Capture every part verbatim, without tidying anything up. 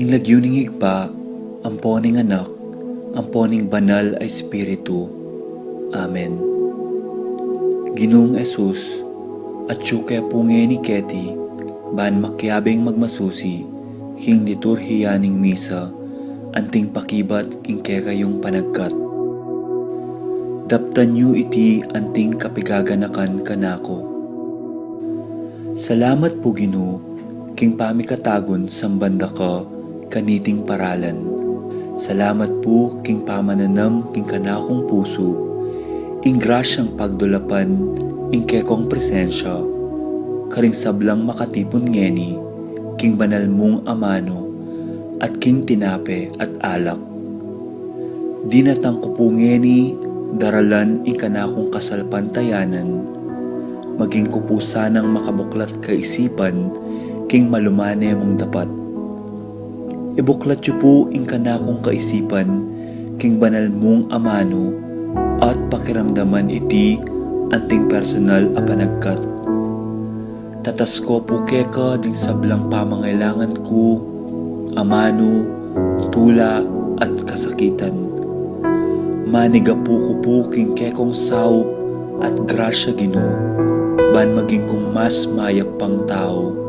King lagyu ning Ibpa, ampo ning Anak, ampo ning Banal a Espiritu. Amen. Ginung Jesus, atyu ke pu ngeni keti, ban makiabing magmasusi king liturhiya ning misa, anting pakibat king kekayung panagkat. Daptan yu iti anting kapigaganakan kanaku. Salamat pu, Ginu, king pamikatagun samban da ka kaniting paralan. Salamat pu king pamananam king kanakung pusu ing grasyang pagdulapan ing kekong presensya karing sablang makatipun ngeni king banal mung amanu at king tinape at alak. Dinatang ku pu ngeni daralan ing kanakung kasalpantayanan, maging ku pu sanang makabuklat kaisipan king malumane mung dapat. Ibuklat yu pu ing kanakung kaisipan king banal mung amanu at pakiramdaman iti anting personal a panagkat. Tatas ku pu keka ding sablang pamangailangan ku, amanu, tula, at kasakitan. Manigapu ku pu king kekong saup at grasya, Ginu, ban maging kung mas mayap pang tau.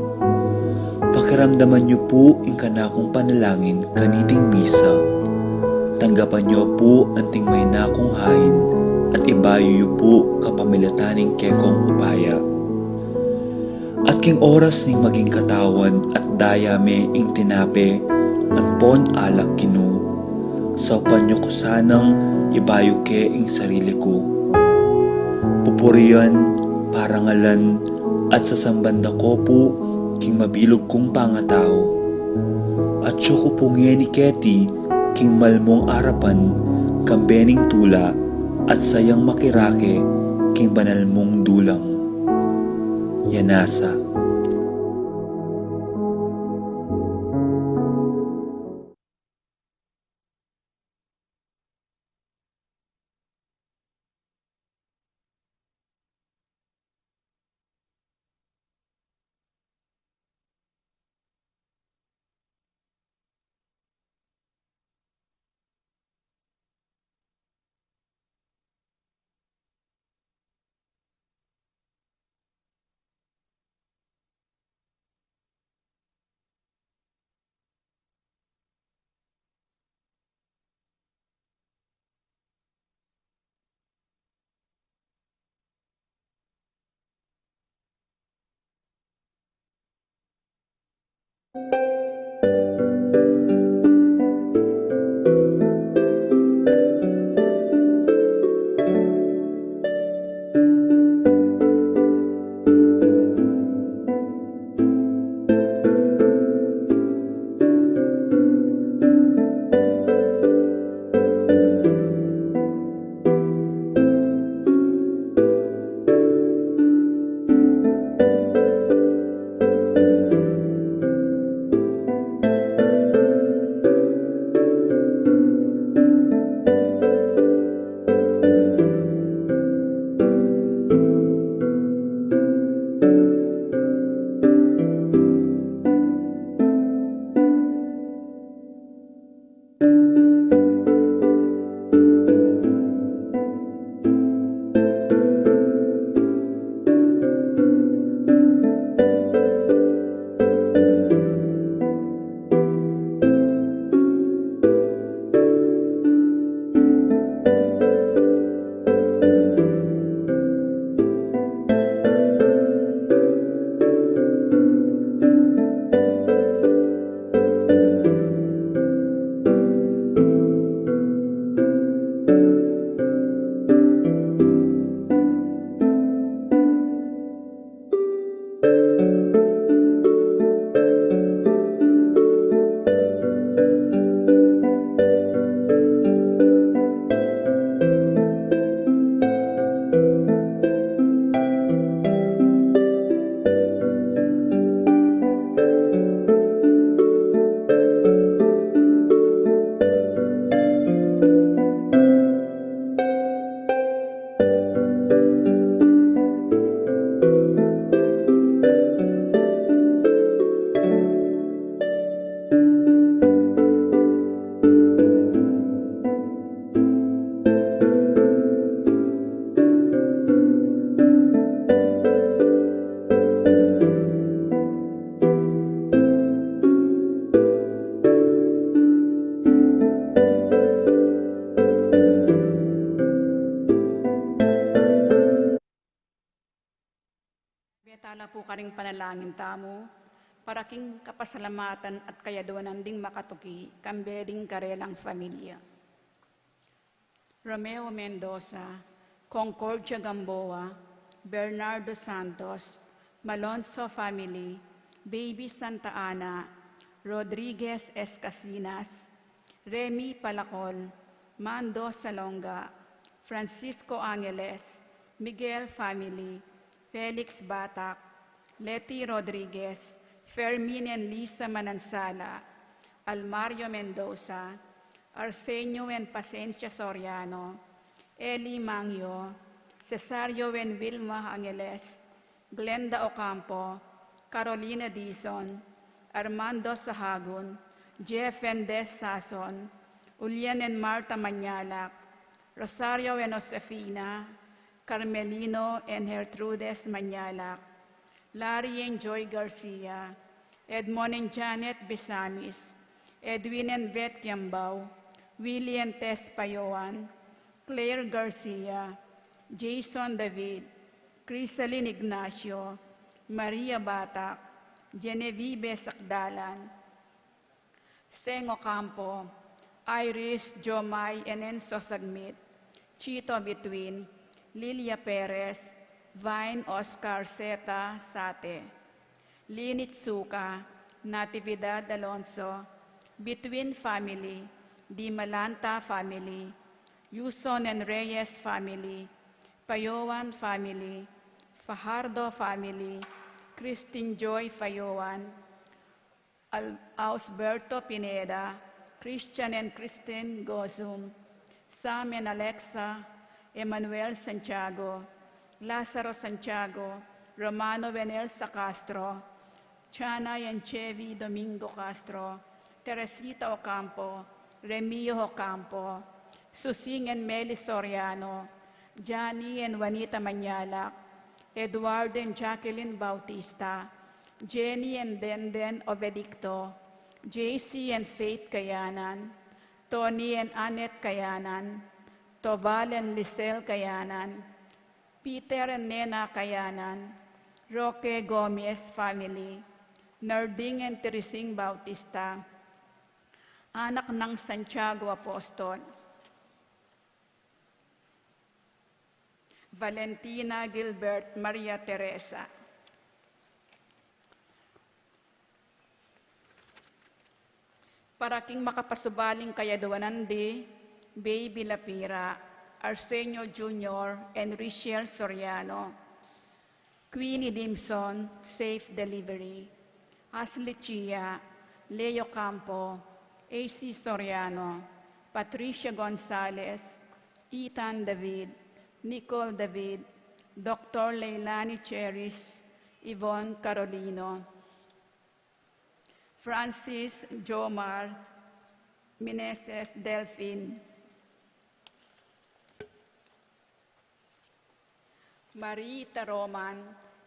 Pakiramdaman yu pu ing kanakung panalangin kaniting misa. Tanggapan yu pu anting maina kung hain at ibayu yu pu kapamilatan ning kekong upaya. At king oras ning maging katawan at daya me ing tinape ampon alak, Ginu, saupan yu ku sanang ibayu ke ing sarili ku. Pupurian, parangalan, at sasamban da ku pu king mabilug kung pangatau. Atyu ku pu ngeni keti king malmung arapan, kambe ning tula at sayang makirake king banal mung dulang. Yanasa. Pu karing panalangin tamu, para king kapasalamatan at kayaduanan ding makatuki, kambe ding karelang familia. Romeo Mendoza, Concordia Gamboa, Bernardo Santos, Malonzo family, Baby Santa Ana, Rodriguez Escasinas, Remy Palacol, Mando Salonga, Francisco Angeles, Miguel family, Felix Batak, Leti Rodriguez, Fermin and Lisa Manansala, Almario Mendoza, Arsenio and Pacencia Soriano, Eli Mangio, Cesario and Wilma Angeles, Glenda Ocampo, Carolina Dizon, Armando Sahagun, Jeff and Des Sason, Julian and Martha Mañalac, Rosario and Josefina, Carmelino and Gertrudes Mañalac, Larry and Joy Garcia, Edmond and Janet Bisamis, Edwin and Beth Kiambao, Willie and Tess Payoan, Claire Garcia, Jason David, Crisalin Ignacio, Maria Batak, Genevieve Sakdalan, Seng Ocampo, Iris Jomai and Enzo Sagmit, Chito Bituin, Lilia Perez, Vine Oscar Zeta Sate, Linit Suka, Natividad Alonso, Bituin family, Di Malanta family, Yuson and Reyes family, Payoan family, Fajardo family, Christine Joy Payoan, Al-, Ausberto Pineda, Christian and Christine Gozum, Sam and Alexa, Emmanuel Santiago, Lazaro Santiago, Romano and Elsa Castro, Chana and Chevy Domingo Castro, Teresita Ocampo, Remio Ocampo, Susing and Meli Soriano, Johnny and Juanita Mañalac, Eduardo and Jacqueline Bautista, Jenny and Denden Obedicto, J C and Faith Kayanan, Tony and Annette Kayanan, Toval and Lisel Kayanan, Peter and Nena Kayanan, Roque Gomez family, Narding and Teresing Bautista, anak nang Santiago Apostol, Valentina Gilbert Maria Teresa. Para king makapasubaling kayaduanan di Baby Lapira, Arsenio Junior, and Richelle Soriano, Queenie Dimson, safe delivery, Ashley Chia, Leo Campo, A C Soriano, Patricia Gonzalez, Ethan David, Nicole David, Doctor Leilani Cheris, Yvonne Carolino, Francis Jomar, Meneses Delfin, Marita Roman,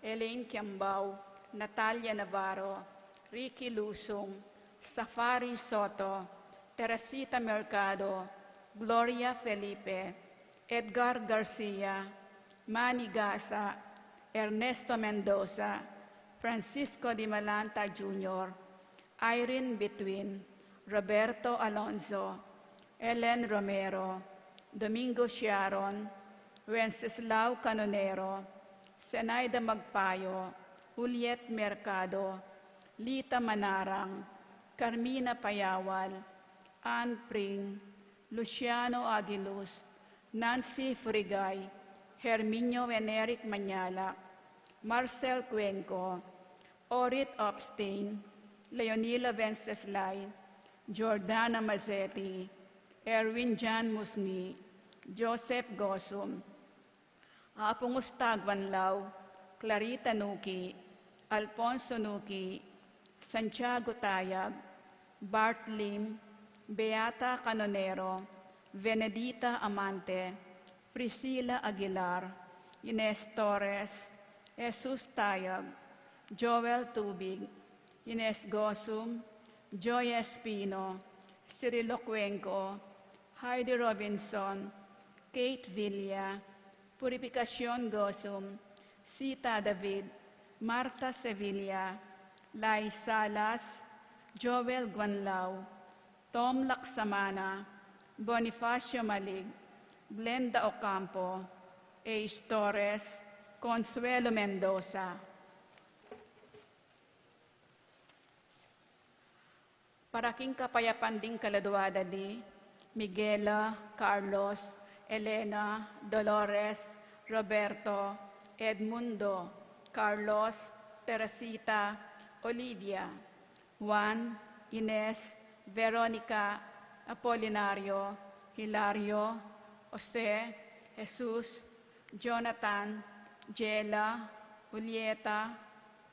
Elaine Kiambao, Natalia Navarro, Ricky Lusung, Safari Soto, Teresita Mercado, Gloria Felipe, Edgar Garcia, Manny Gasa, Ernesto Mendoza, Francisco Di Malanta Junior, Irene Between, Roberto Alonzo, Ellen Romero, Domingo Sharon, Wenceslao Canonero, Zenaida Magpayo, Juliet Mercado, Lita Manarang, Carmina Payawal, Ann Pring, Luciano Aguiluz, Nancy Furigay, Herminio and Eric Mañalac, Marcel Cuenco, Orit Opstein, Leonila Venceslay, Jordana Mazzetti, Erwin John Musngi, Joseph Gosum, Apung Ustag Wanlaw, Clarita Nuki, Alfonso Nuki, Santiago Tayag, Bart Lim, Beata Canonero, Venedita Amante, Priscilla Aguilar, Ines Torres, Jesus Tayag, Joel Tubig, Ines Gosum, Joy Espino, Cirilo Cuenco, Heidi Robinson, Kate Villa, Purificacion Gosum, Sita David, Martha Sevilla, Lai Salas, Joel Guanlao, Tom Laksamana, Bonifacio Malig, Glenda Ocampo, Ace Torres, Consuelo Mendoza. Para king kapayapan ding kaladua da di, Miguela, Carlos, Elena, Dolores, Roberto, Edmundo, Carlos, Teresita, Olivia, Juan, Ines, Veronica, Apolinario, Hilario, Jose, Jesus, Jonathan, Jela, Julieta,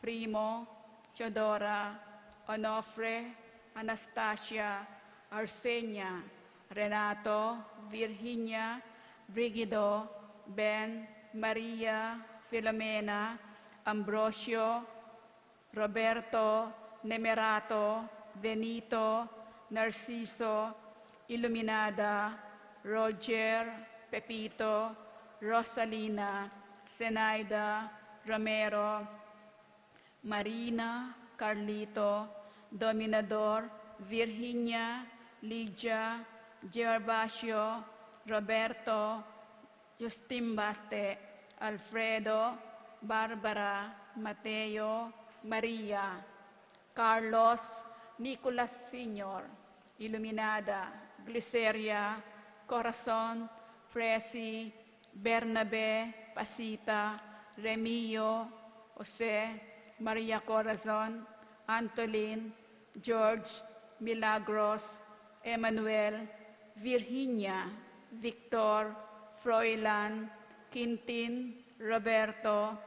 Primo, Teodora, Onofre, Anastasia, Arsenia, Renato, Virginia, Brigido, Ben, Maria, Filomena, Ambrosio, Roberto, Nemerato, Benito, Narciso, Iluminada, Roger, Pepito, Rosalina, Zenaida, Romero, Marina, Carlito, Dominador, Virginia, Lydia, Gervasio, Roberto, Justin Baste, Alfredo, Barbara, Mateo, Maria, Carlos, Nicolas Senior, Iluminada, Gliceria, Corazon, Fresi, Bernabe, Pasita, Remio, Jose, Maria Corazon, Antolin, George, Milagros, Emmanuel, Virginia, Victor, Froilan, Quintin, Roberto,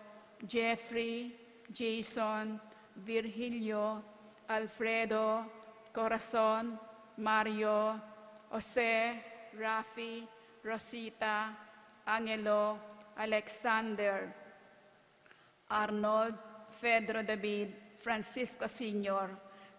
Jeffrey, Jason, Virgilio, Alfredo, Corazon, Mario, Jose, Rafi, Rosita, Angelo, Alexander, Arnold, Pedro David, Francisco Senior,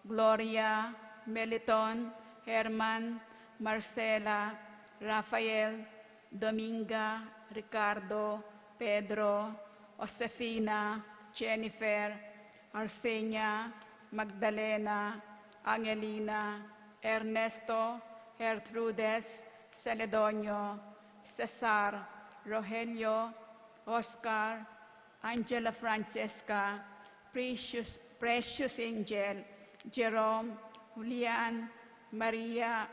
Gloria, Meliton, Herman, Marcela, Rafael, Dominga, Ricardo, Pedro, Josefina, Jennifer, Arsenia, Magdalena, Angelina, Ernesto, Gertrudes, Celedonio, Cesar, Rogelio, Oscar, Angela Francesca, Precious, Precious Angel, Jerome, Julian, Maria,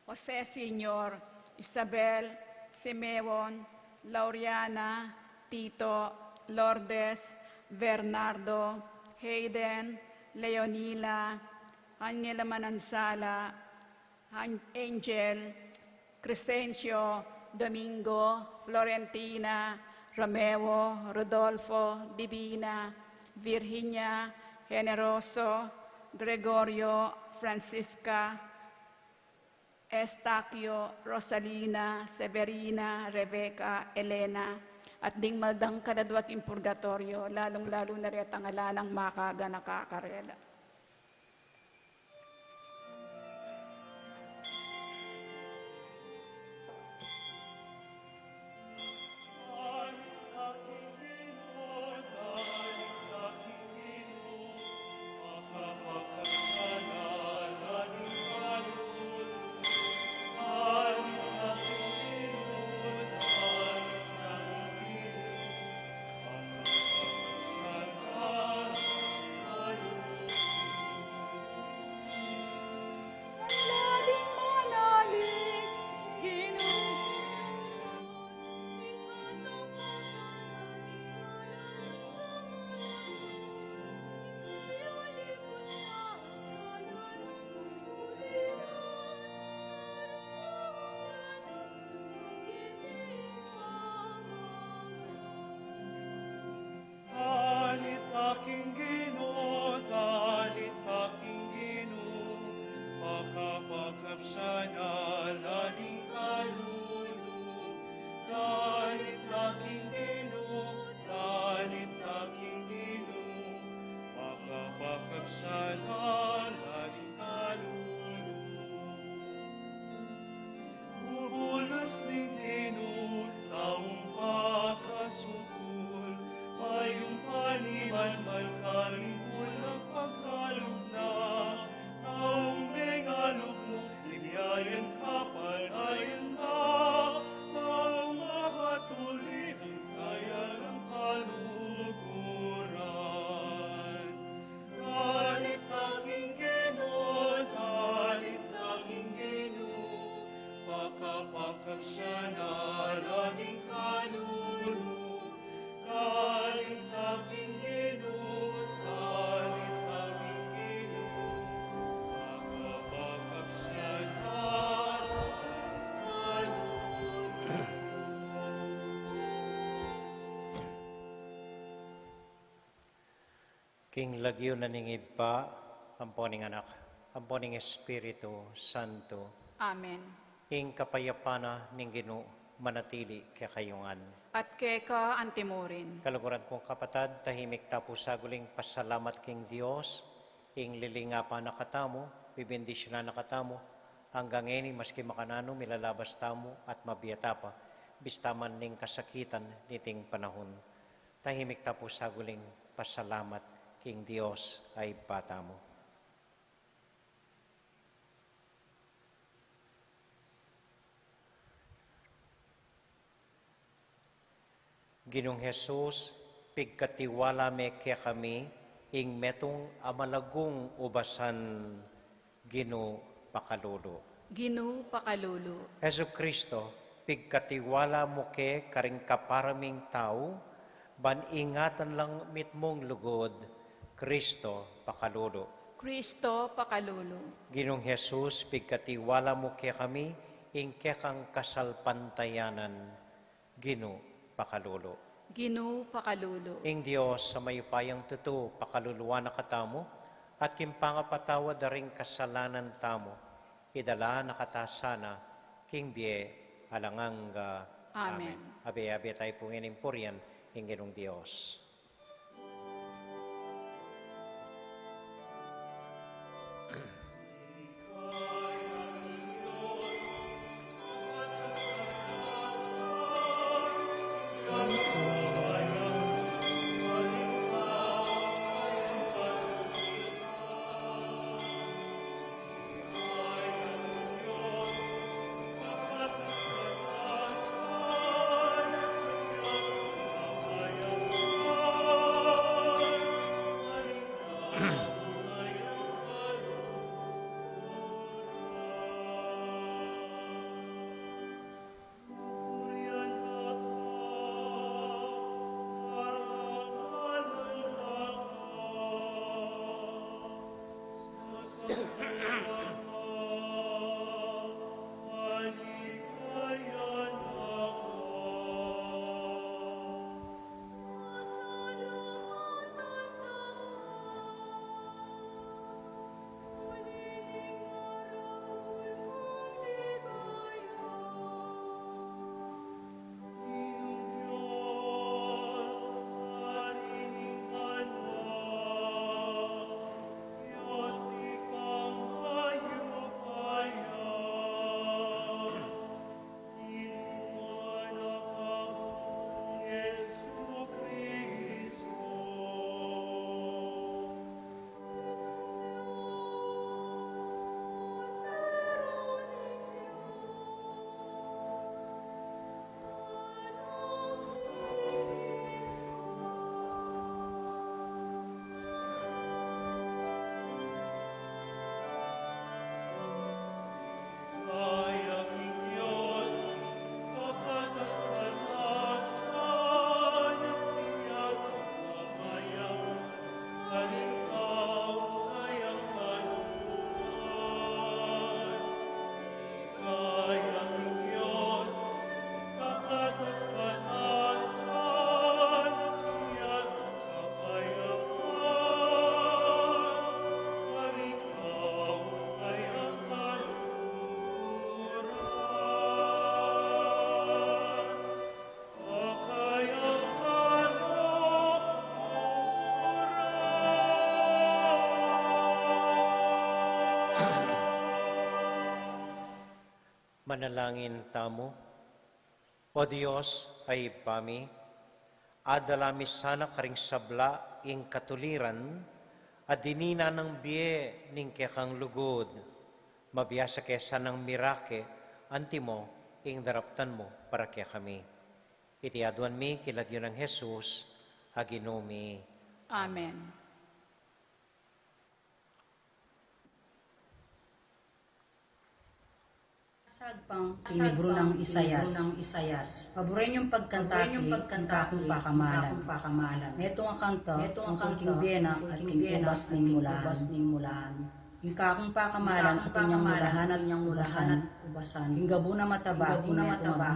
Jose Senior, Isabel, Simeon, Lauriana, Tito, Lourdes, Bernardo, Hayden, Leonila, Angela Manansala, An-, Angel, Crescencio, Domingo, Florentina, Romeo, Rodolfo, Divina, Virginia, Generoso, Gregorio, Francisca, Estaquio, Rosalina, Severina, Rebecca, Elena, at ding maldang kaladua king purgatorio, lalung-lalu na retang ala nang makaganaka karela. Kapagkapsyanan ning kalulu, kalinta king Ginu, kalinta king Ginu, kapagkapsyanan ning kalulu. King lagyu na ning Ibpa, ampo ning Anak, ampo ning Espiritu Santo. Amen. Ing kapayapan na ning Ginu manatili kekayu ngan. At keka antimurin. Kaluguran kung kapatad, tahimik ta pu saguling pasalamat king Dios, ing lilingapan na katamu, bibendisyunan na katamu, anggang ngeni maski makananu milalabas tamu at mabie ta pa, bista man ning kasakitan niting panahun. Tahimik ta pu saguling pasalamat king Dios a Ibpa tamu. Ginung Jesus, pigkatiwala me kekami ing metung a malagung ubasan. Ginu, pakalulu. Ginu, pakalulu. Jesucristo, pigkatiwala mu ke karing kapara ming tau, ban ingatan lang mitmung lugud. Cristo, pakalulu. Cristo, pakalulu. Ginung Jesus, pigkatiwala mu kekami ing kekang kasalpantayanan. Ginu, pakalulu. Ginu, pakalulu. Ing Dios a mayupayang tutu pakaluluan na katamu, at king pangapatawad da ring kasalanan tamu, idala na kata sana king bie alang angga. Amen. Amen. Abe-abe tayu pu ngening purian ing Ginung Dios. Manalangin tamu. O Dios a Ibpa mi, adala mi sana karing sabla ing katuliran a dininan nang bie ning kekang lugud. Mabiasa ke sanang mirake antimo ing daraptan mu para kekami. Iti aduan mi king lagyu nang Jesus a Ginu mi. Amen. Sagpang king libru nang Isaias. Paburen yung pagkanta king kakung pakamalan. Metung a kanta tungkul king bie na at king ubas ning mulahan. King kakung pakamalan atin yang mulahan at ubasan. King gabu na mataba king metung a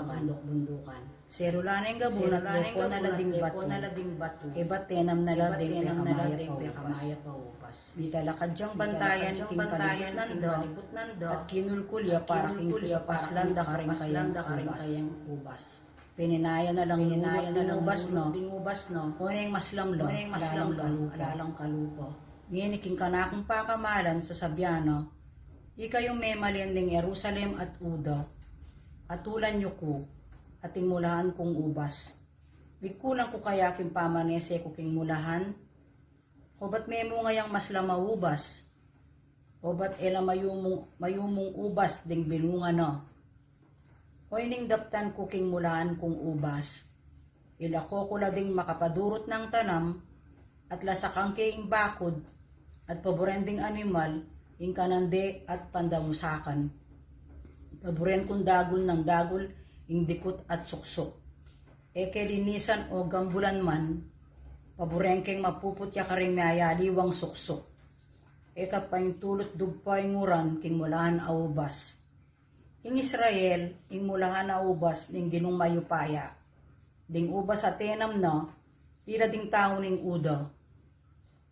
bunduk-bundukan. Serula na ing gabu na at deko na la ding batu. Kebat tenam na la deng pekamaya pa ubas. Mitalakad yang bantayan king kalibutnan da at kinulkul ya para king pepaslan da karing kayang ubas. Penenaya na lang nunut ding ubas na, o neng maslamlam, ala lang kalupa. Ngeni king kanakung pakamalan sasabian na, Ikayung memalen ning Jerusalem at Juda, atulan yu ku, ating mulahan kung ubas. Mikulang ku kaya king pamanese ku king mulahan? Obat memunga yang maslam a ubas? Obat e la mayumung, mayumung ubas ding binunga na? O ining daptan ku king mulahan kung ubas, ilako ku la ding makapadurut nang tanam, at lasakan ke ing bakud, at paburen ding animal ing kanan de at pandamusakan. Paburen kung dagul nang dagul ing dikut at suksuk. E ke linisan o gambulan man, paburen keng mapuput ya karing mayaliwang suksuk. E ka paintulut dugpa ing uran king mulahan a ubas. Ing Israel, ing mulahan a ubas ning Ginung mayupaya. Ding ubas a tenam na, ila ding tau ning Juda.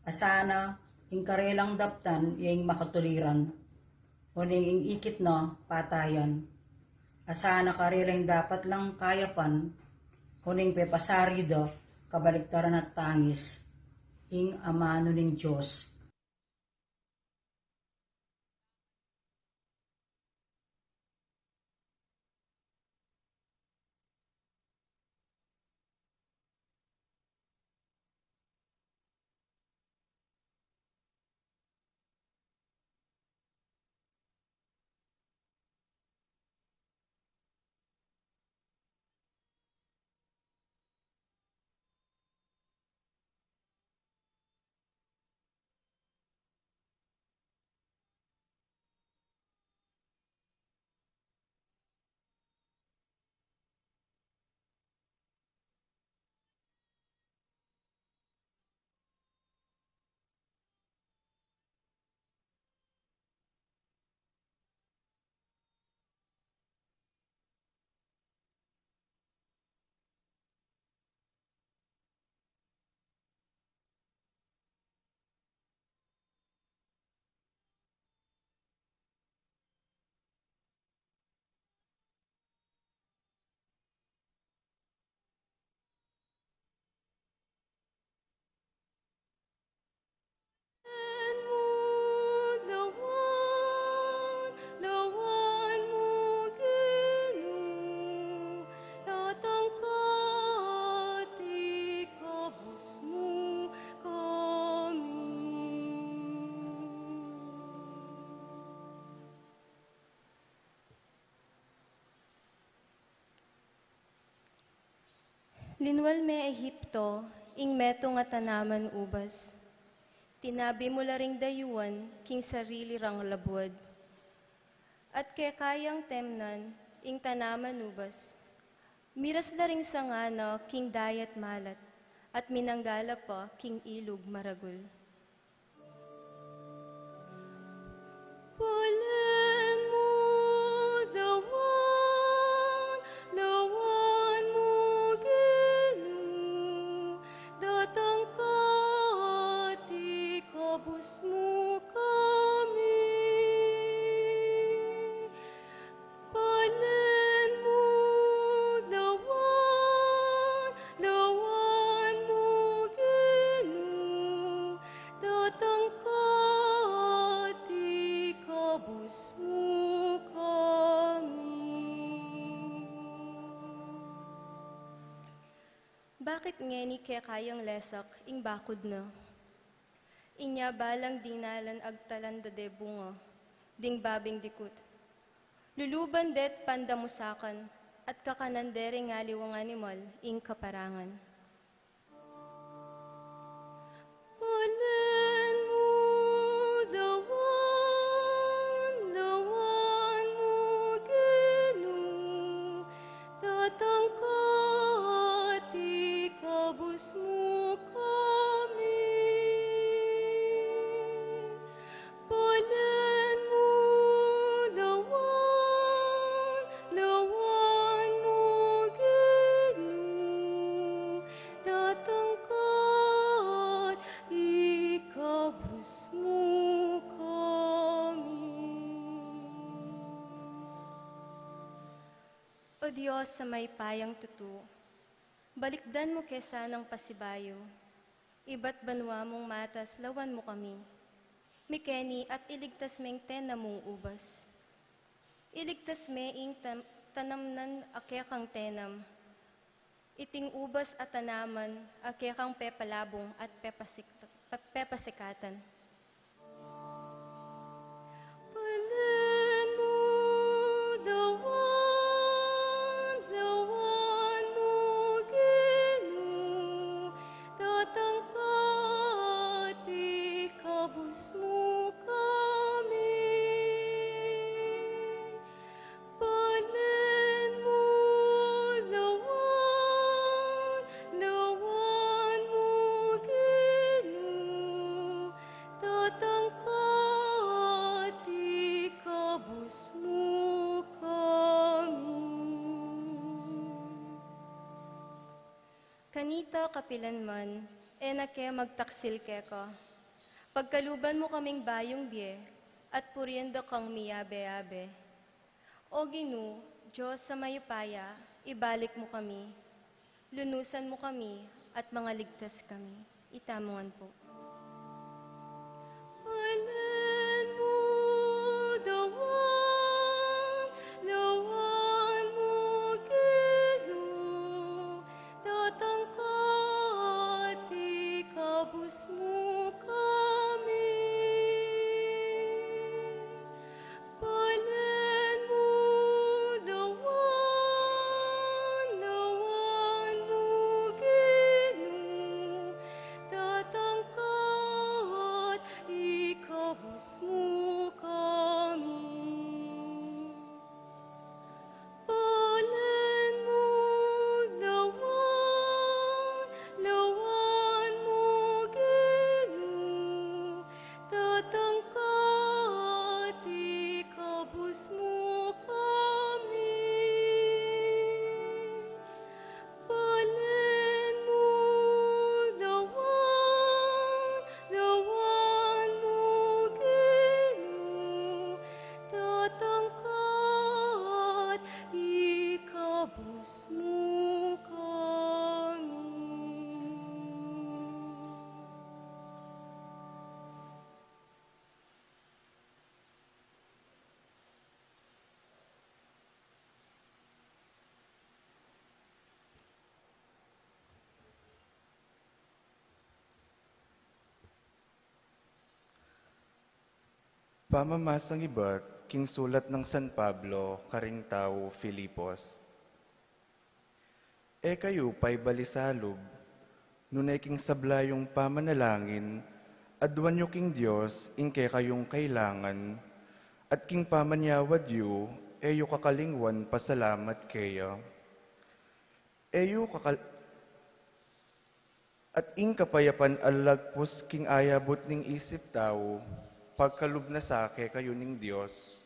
Asana ing karelang daptan ya ing makatuliran, o neng ing ikit na patayan. Asana karela ing dapat lang kayapan, o neng pepasari da kabaliktaran at tangis. Ing amanu ning Dios. Linwal me Ehipto ing metung a tanaman ubas. Tinabi mu la ring dayuan king sarili rang labuad. At keka yang temnan ing tanaman ubas. Miras la ring sanga na king dayat malat, at minangga la pa king ilug maragul. Palen mu lawan, lawan mu Ginu, datang ka at ikabus mu kami. Palen mu lawan, lawan mu Ginu, datang ka at ikabus mu kami. Bakit ngeni keka yang lesak ing bakud na? Inya balang dinalan agtalan da de bunga ding babing dikut. Luluban de't pandamusakan at kakanan de ring aliwang animal ing kaparangan. Palen mu lawan, lawan mu O Dios a mayupayang tutu, balikdan mu ke sanang pasibayu, ibat banua mung matas lawan mu kami. Mikeni at iligtas meng tenam mung ubas. Iligtas me ing tam-, tanamnan a kekang tenam. Iting ubas a tanaman a kekang pepalabung at pepasik-, pe-, pepasikatan. Palen mu lawan, lawan mu Ginu, tatangkat ikabus mu kami. Palen mu lawan, lawan mu Ginu, tatangkat ikabus mu kami. Kanita kapilan man, e na ke magtaksil keka. Pagkaluban mu kaming bayung bie, at purian da kang miyabe-abe. O Ginu, Dios a mayupaya, ibalik mu kami. Lunusan mu kami at mangaligtas kami. Itamu ngan pu. Palen mu lawan, lawan mu Ginu, tatangkat ikabus mu kami. Palen mu lawan, lawan mu Ginu, tatangkat ikabus mu kami. Palen mu lawan, lawan mu Ginu, tatangkat ikabus mu kami. Palen mu lawan, lawan mu Ginu, tatangkat ikabus mu kami. Pamamasang ibat king sulat nang San Pablo karing tau Filipos. E kayu paibalisalub, nune king sabla yung pamanalangin, aduan yu king Dios ing kekayung kailangan, at king pamanyawad yu, e yu kakalingwan pasalamat keya. E yu kakal-, At ing kapayapan a lagpus king ayabut ning isip tau, pagkalub na sa kekayu ning Dios.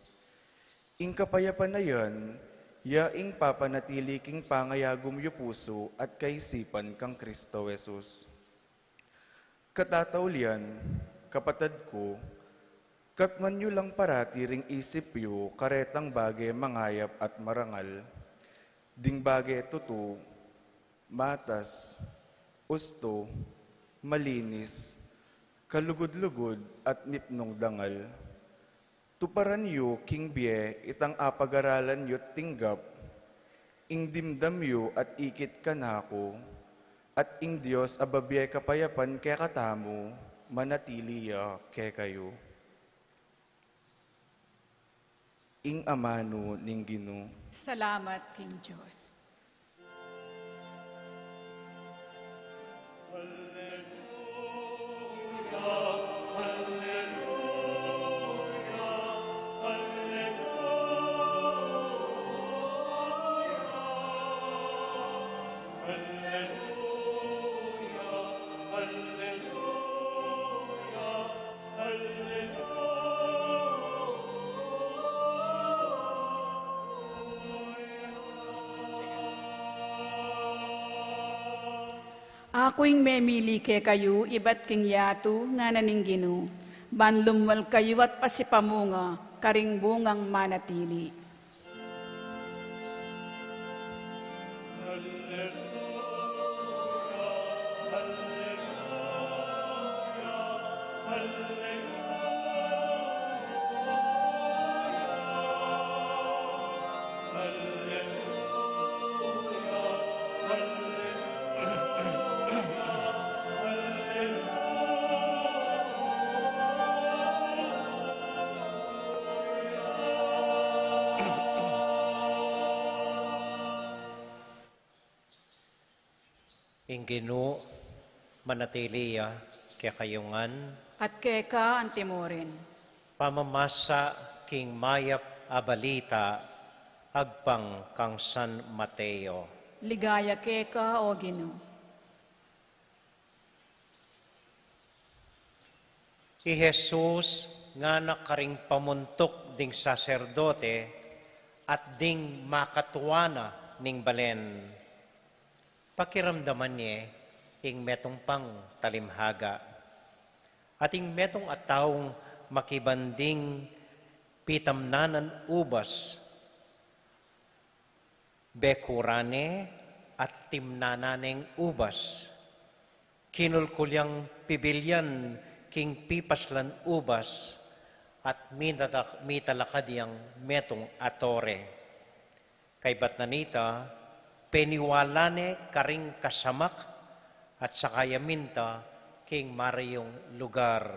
Ing kapayapan a yan, ya ing papanatili king pangayagum yu pusu at kaisipan kang Kristo Jesus. Katataulian, kapatad ku, katman yu lang parati ring isip yu karetang bage mangayap at marangal, ding bage tutu, matas, ustu, malinis, kalugud-lugud, at mipnung dangal. Tuparan yu king bie itang apagaralan yu't tinggap, ing dimdam yu at ikit kanaku, at ing Dios a bibie kapayapan kekatamu, manatili ya kekayu. Ing amanu ning Ginu. Salamat king Dios. Aku ing memili kekayu ibat king yatu, ngana ning Ginu, ban lumwal kayu at pasipamunga karing bungang manatili. Ing Ginu manatili ya kekayu ngan. At keka antimurin. Pamamasa king mayap a balita agpang kang San Mateo. Ligaya keka, O Ginu. I Jesus ngana karing pamuntuk ding saserdote at ding makatua na ning balen. Pakiramdaman ye ing metung pang talimhaga. At ing metung a taung makiban ding pitamnanan ubas, bekuran ne at timnanan neng ubas. Kinulkul yang pibilyan king pipaslan ubas at mitatak-, mitalakad yang metung a tore. Kaybat na nita, peniwala ne karing kasamak at saka ya minta king marayung lugar.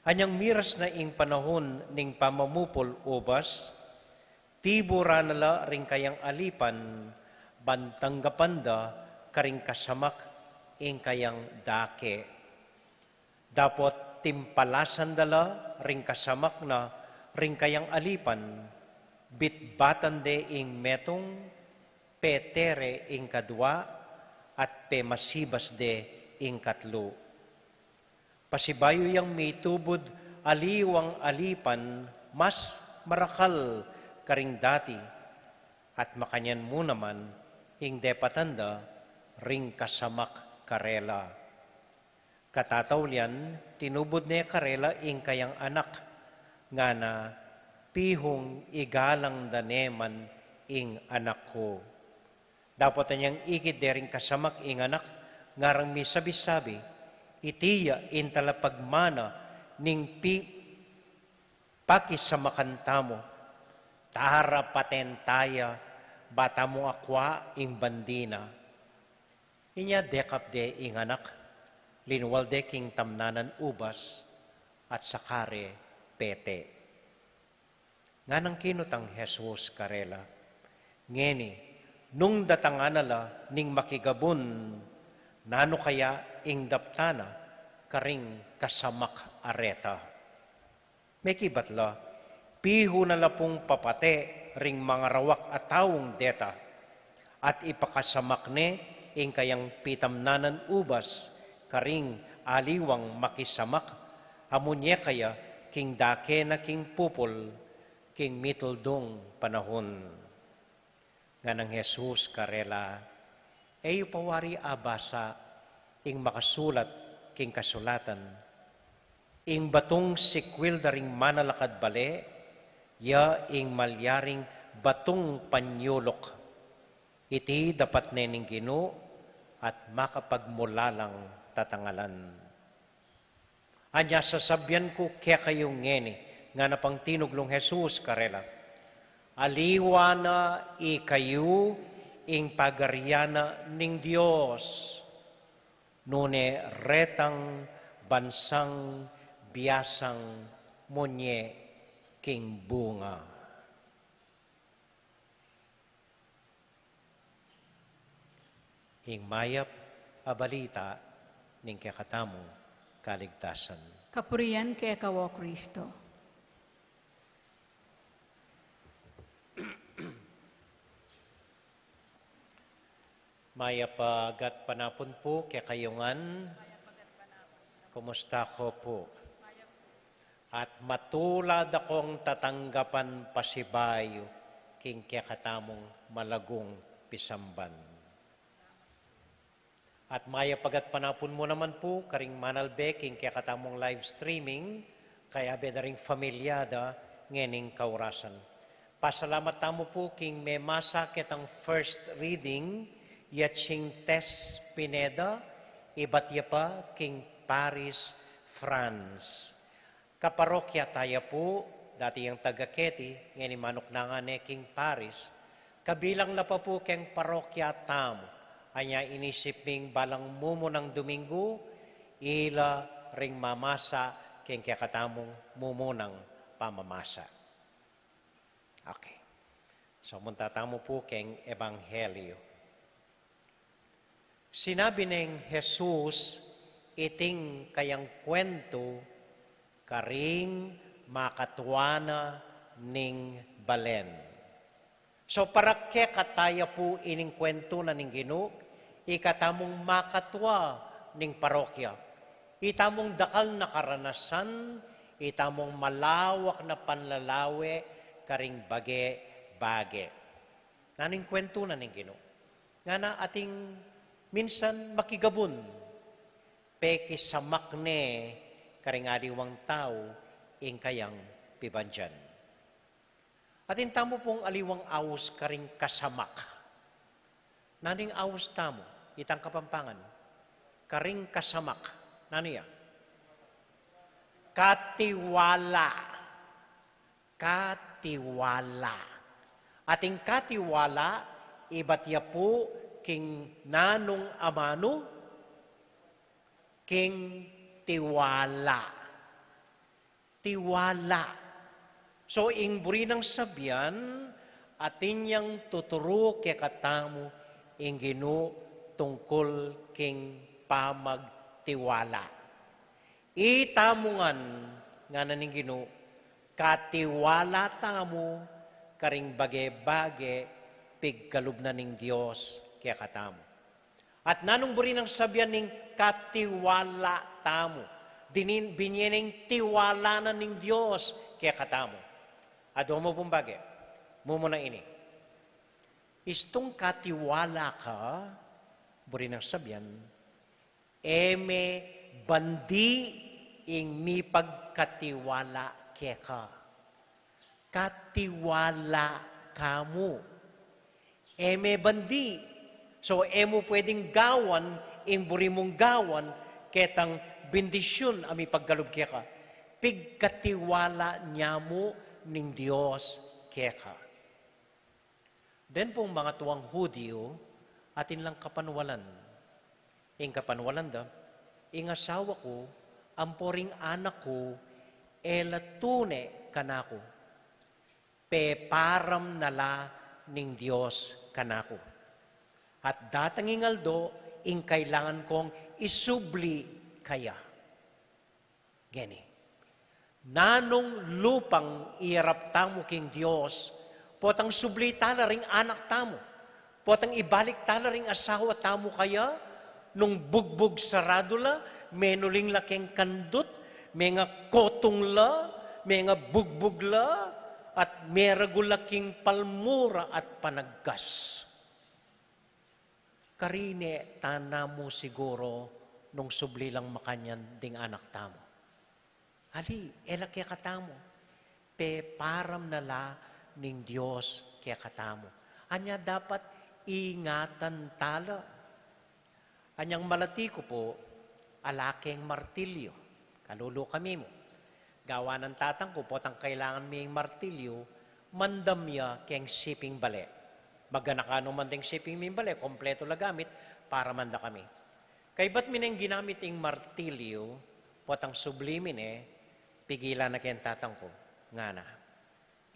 Anyang miras na ing panahun ning pamamupul ubas, tiburan na la ring kayang alipan, ban tanggapan da karing kasamak ing kayang dake. Dapot timpalasan da la ring kasamak na ring kayang alipan, bitbatan de ing metung, petere ing kadua, at pemasibas de ing katlu. Pasibayu yang mitubud aliwang alipan mas marakal karing dati, at makanyan mu naman ing depatan da ring kasamak karela. Katataulian, tinubud ne karela ing kayang anak, ngana, "Pihung igalang da ne man ing anak ku." Dapot anyang ikit de ring kasamak ing anak, ngarang misabi-sabi, "Iti ya ing talapagmana ning pi-, pakisamakan tamu. Tara paten ta ya, ba tamung akua ing bandi na." Inya dekap de ing anak, linwal de king tamnanan ubas, at saka re pete. Nganang kinutang Jesus karela, "Ngeni, nung datangan na la ning makigabun, nanu kaya ing daptan na karing kasamak a reta?" Mekibat la, "Pihun na la pung papate ring mangarawak a taung deta, at ipakasamak ne ing kayang pitamnanan ubas karing aliwang makisamak, amu ne kaya king dake na king pupul king mituldung panahun." Nganang Jesus karela, "E yu pa wari abasa ing makasulat king kasulatan? Ing batung sikwil da ring manalakad bale, ya ing malyaring batung panyuluk. Iti dapat ne ning Ginu at makapagmulalang tatangalan." Anya sasabian ku kekayu ngeni, ngana pang tinuglung Jesus karela, aliwa na ikayu ing pagarian na ning Dios, nune retang bansang biasang mu ne king bunga. Ing mayap a balita ning kekatamung kaligtasan. Kapurian keka, O Kristo. Mayap a gatpanapun pu kekayu ngan. Kumusta ko pu? At matulad akong tatanggapan pasibayu king kekatamung malagung pisamban. At mayap a gatpanapun mu naman pu karing manalbe king kekatamung live streaming, kayabe da ring familia da ngening kaurasan. Pasalamat tamu pu king memasa ketang first reading, ya cing Tess Pineda, ibat ya pa king Paris, France. Kaparokya taya pu, dati yang taga keti, ngeni manuknangan ne king Paris, kabilang la pa pu keng parokya tamu, anya inisip ming balang mumunang Duminggu, ila ring mamasa keng kekatamung mumunang pamamasa. Okay. So, munta tamu pu keng Ebanghelyo. Sinabi neng Jesus iting kayang kuwentu karing makatua na ning balen. So, para kekataya pu ining kuwentu na ning Ginu, ikatamung makatua ning parokya. Itamung dakal na karanasan, itamung malawak na panlalawe karing bage-bage. Nanu ing kuwentu na ning Ginu? Ngana atin minsan makigabun, pekisamak ne karing aliwang tau ing kayang pibandian. Atin tamu pung aliwang aus karing kasamak. Nanu ing aus tamu itang Kapampangan? Karing kasamak. Nanu ya? Katiwala. Katiwala. Atin katiwala, ibat ya pu king nanung amanu, king tiwala. Tiwala. So, ing buri nang sabian, atin yang tuturu kekatamu ing Ginu tungkul king pamagtiwala. Itamu ngan, ngana ning Ginu, katiwala tamu karing bage-bage pigkalub na ning Dios kekatamu. At nanung buri nang sabian ning katiwala tamu? Dinin, binye neng tiwala na ning Dios kekatamu. Adwa mu pung bage. Mumuna ini. Istung katiwala ka, buri nang sabian, e me bandi ing mipagkatiwala keka. Katiwala ka mu. E me bandi. So, e mu pwedeng gawan ing buri mung gawan ketang bendisyun a mipagkalub keka. Pigkatiwala ne mu ning Dios keka. Den pung mangatuang Hudiyu, atin lang kapanwalan. Ing kapanwalan da, ing asawa ku, ampo ring anak ku, e la tune kanaku. Peparam na la ning Dios kanaku. At datang ing aldo, ing kailangan kong isubli kaya. Geni. Nanung lupang iyarap tamu king Dios, potang subli tala ring anak tamu, potang ibalik tala ring asawa tamu kaya, nung bugbug saradu la, menuling la keng kandut, mengakotung la, mengabugbug la, at meragul la king palmura at panagkas. Karine tana mu siguru nung subli lang makanyan ding anak tamu. Ali, e la kekatamu. Peparam na la ning Dios kekatamu. Anya dapat ingatan tala. Anyang malati ku pu, ala keng martilyo. Kalulu kami mu. Gawa nang tatang ku, potang kailangan mi ing martilyo, mandam ya keng siping bale. Maganaka no man ding siping ming bale, kompletu la gamit, paraman da kami. Kaybat mi neng ginamit ing martilyo, potang subli mi ne, pigilan na keng tatang ku, ngana.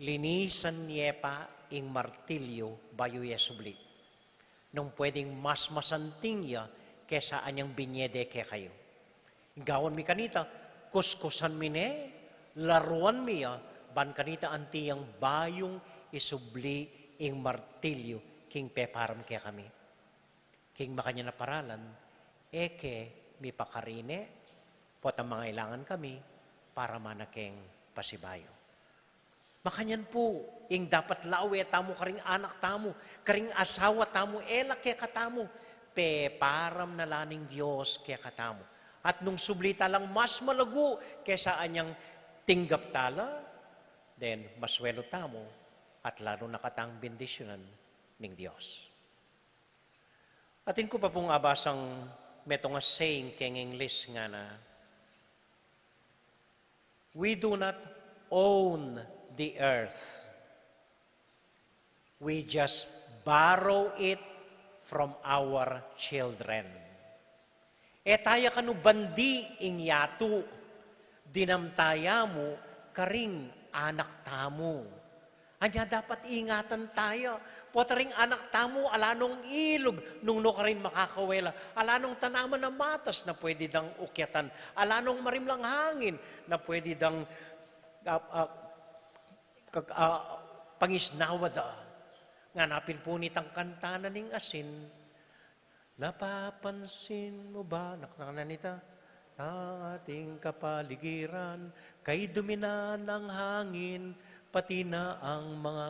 Linisan ye pa ing martilyo bayu ye subli. Nung pwedeng mas masanting ya kesa anyang binye de kekayu. Gawan mi kanita, kuskusan mi ne, laruan mi ya, ban kanita anti yang bayung isubli ing martilyo king peparam kekami. King makanyan a paralan, e ke mipakarine, potang mangailangan kami, paraman na keng pasibayu. Makanyan pu, ing dapat lawe tamu karing anak tamu, karing asawa tamu, e la kekatamu, peparam na la ning Dios kekatamu. At nung subli talang mas malagu kesa anyang tinggap tala, then maswelu tamu, at lalu na katang bendisyunan ning Dios. Atin ku pa pung abasang metung a saying keng English, ngana, "We do not own the earth. We just borrow it from our children." E taya kanu bandi ing yatu, dinamtan tamu karing anak tamu. Anya dapat ingatan taya. Pota ring anak tamu, ala nung ilug nung nu karin makakawela, ala nung tanaman a matas na pwede dang ukyatan, ala nung marimlang hangin na pwede dang, ah, ah, kag-, ah, pangisnawa da. Ngana pin pu nitang kanta na ning asin, "Napapansin mo ba," naknana nita, "na ating kapaligiran, kay dumi na ng hangin, pati na ang mga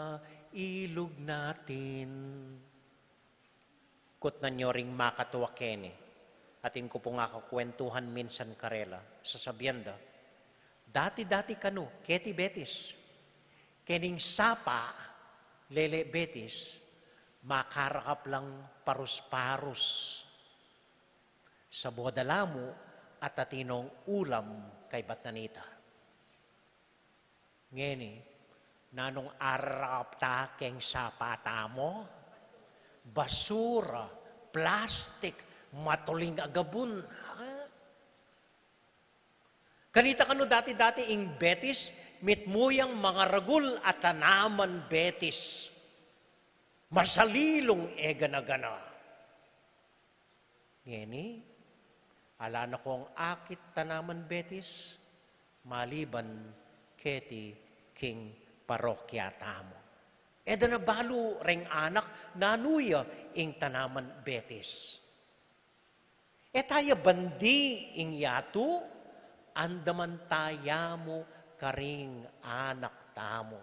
ilog natin." Kutnan yu ring makatuak keni. Atin ku pung akakwentuhan minsan karela, sasabian da, "Dati-dati kanu, keti Betis, kening sapa, lele Betis, makarakap lang parus-parus. Sa boda la mu, at atin nong ulam kaybat na nita. Ngeni, nanung arakap ta keng sapa tamu? Basura, plastik, matuling a gabun." Ha? Kanita kanu dati-dati ing Betis, mitmu yang mangaragul a tanaman Betis. Masalilung e gana-gana. Ngeni, ala na kong akit tanaman Betis, maliban keti king parokya tamu. E da na balu reng anak nanu ya ing tanaman Betis. E taya bandi ing yatu, andaman taya mu karing anak tamu.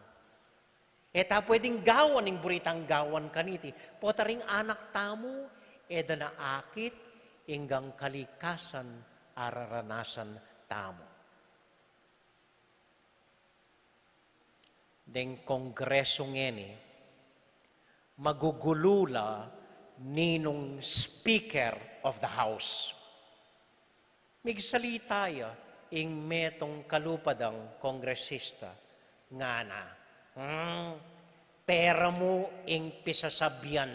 E ta pwedeng gawan ing buri tang gawan kaniti, pota ring anak tamu, e da na akit ing kalikasan a raranasan tamu. Deng kongresu ngeni, magugulu la ninung Speaker of the House. Migsalita ya ing metung kalupa dang kongresista, ngana, "Hmm, pera mu ing pisasabian.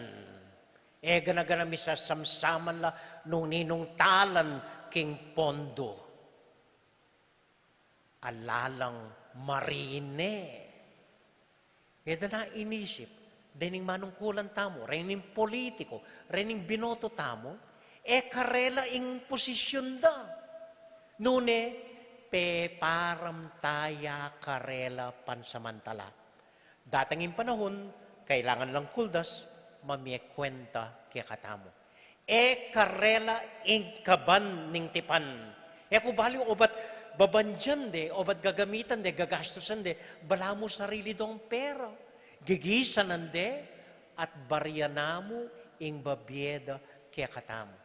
E gana-gana misasamsaman la nung ninung talan king pondo. Ala lang marine." E da na inisip, dening manungkulan tamu, rening politiku, rening binoto tamu, e karela ing posisyun da. Nune, peparam taya karela pansamantala. Datang ing panahun, kailangan lang kuldas, mamie kwenta kekatamu. E karela ing kaban ning tipan. E ku bali obat babandian de, obat gagamitan de, gagastusan de, balamu sarili dong pera. Gigisanan de, at barya na mu ing babie da kekatamu.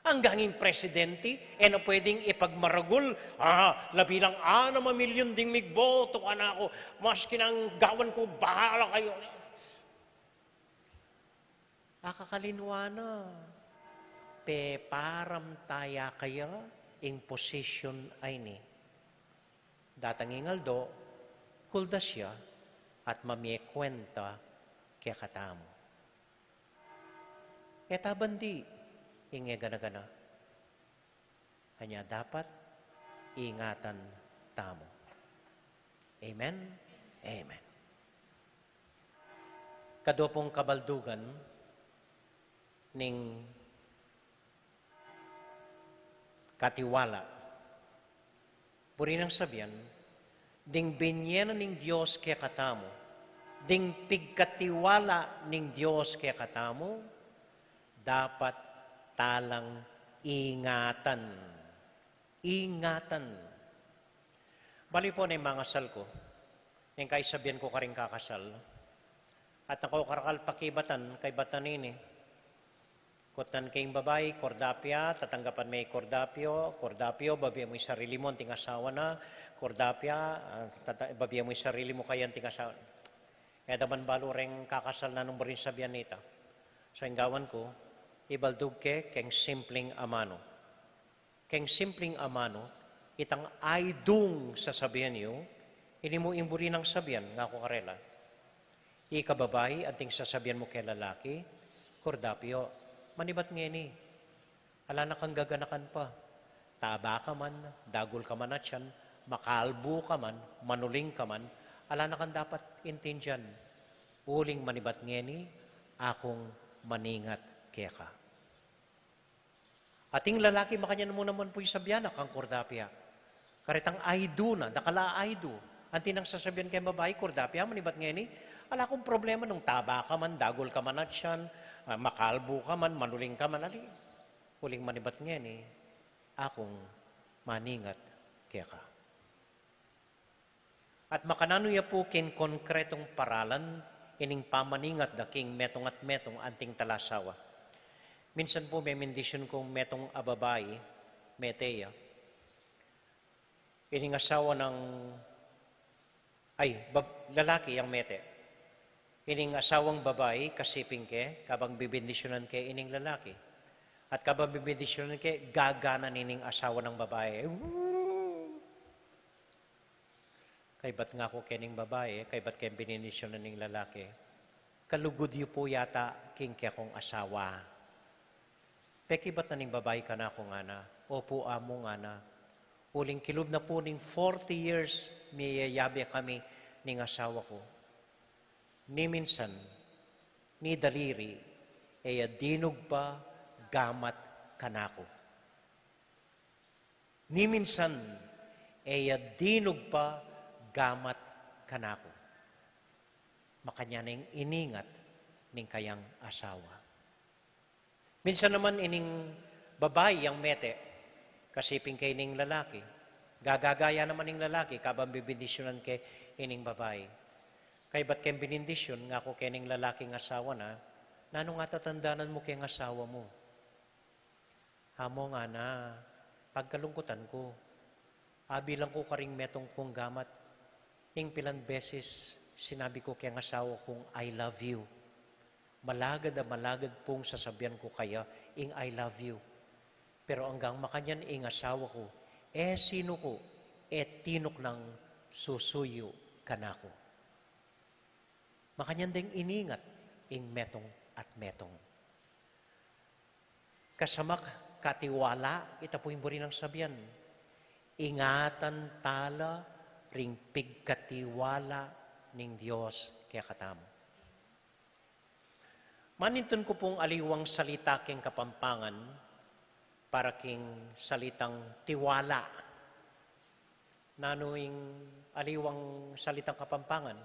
Anggang ing presidenti, e na pwedeng ipagmaragul, "Ah, labi lang anam a milyun ding migboto kanaku, maski nang gawan ku, bahala kayu." Akakalinwa na, peparam taya kaya ing posisyun a ini. Datang ing aldo, kuldas ya, at mamie kwenta kekatamu. E ta bandi ing e gana-gana. Anya dapat ingatan tamu. Amen? Amen. Kadua pung kabaldugan ning katiwala. Buri nang sabian, ding binie na ning Dios kekatamu, ding pigkatiwala ning Dios kekatamu, dapat ta lang ingatan. Ingatan. Bali pu, neng mangasal ku, neng kaisabian ku karing kakasal, at nako karakal pakibatan, kaibat na nini. Kutnan ke ing babai, kordapia, tatanggapan me i kordapio, kordapio, babie mu ing sarili mu anting asawa na, kordapia, ah, tata-, babie mu ing sarili mu kaya anting asawa na. E da man balu reng kakasal nanung buri nang sabian nita. So ing gawan ku, ibaldug ke keng simpling amanu. Keng simpling amanu, itang aidung sasabian yu, ini mu ing buri nang sabian, ngaku karela. Ika babai, anting sasabian mu keng lalaki, kordapio, manibat ngeni. Ala na kang gaganakan pa. Taba ka man, dagul ka man atyan, makalbu ka man, manuling ka man, ala na kang dapat intindian. Uling manibat ngeni, akung maningat keka. Ating lalaki, makanyan mu naman pu ing sabian na kang kordapia. Karetang aidu na, dakal a aidu. Anti nang sasabian keng babai, kordapia, manibat ngeni, ala kung problema nung taba ka man, dagul ka man atyan, ah, makalbu ka man, manuling ka man, ali. Uling manibat ngeni, akung maningat keka. At makananu ya pu king konkretong paralan ining pamaningat da king metung at metung anting talasawa. Minsan pu memendisyun kung metung a babai, mete ya. Ining asawa nang, ay, bab-, lalaki yang mete. Ining asawang babai, kasiping ke, kabang bibendisyunan ke ining lalaki. At kabang bibendisyunan ke, gagana ining asawa nang babai. Woo! Kaybat ngaku kening babai, kaybat keng bibendisyunan ning lalaki. Kalugud yu pu yata king kekong asawa. Pekibat na ning babai kanaku ngana, opu amu ngana. Uling kilub na pu ning forty years miyayabe kami ning asawa ku. Ni minsan, ni daliri, e ya dinugpa gamat kanaku. Ni minsan, e ya dinugpa gamat kanaku. Makanyan ing iningat ning kayang asawa. Minsan naman ining babai yang mete, kasiping ke ining lalaki. Gagagaya naman ing lalaki, kabang bibendisyunan ke ining babai. Kaybat keng binindisyun, ngaku kening lalaking asawa na, nanu nga tatandanan mu keng asawa mu? Amo ngana, pagkalungkutan ku. Abilang ku karing metung kung gamat. Ing pilan beses sinabi ku keng asawa kung I love you. Malagad a malagad pung sasabian ku kaya ing I love you. Pero anggang makanyan ing asawa ku, e sinuku, e tinuknang susuyu kanaku. Makanyan deng iningat ing metung at metung. Kasamak katiwala, ita pu ing buri nang sabian. Ingatan tala ring pigkatiwala ning Dios kekatamu. Manintun ku pung aliwang salita king Kapampangan para king salitang tiwala. Nanu ing aliwang salitang Kapampangan?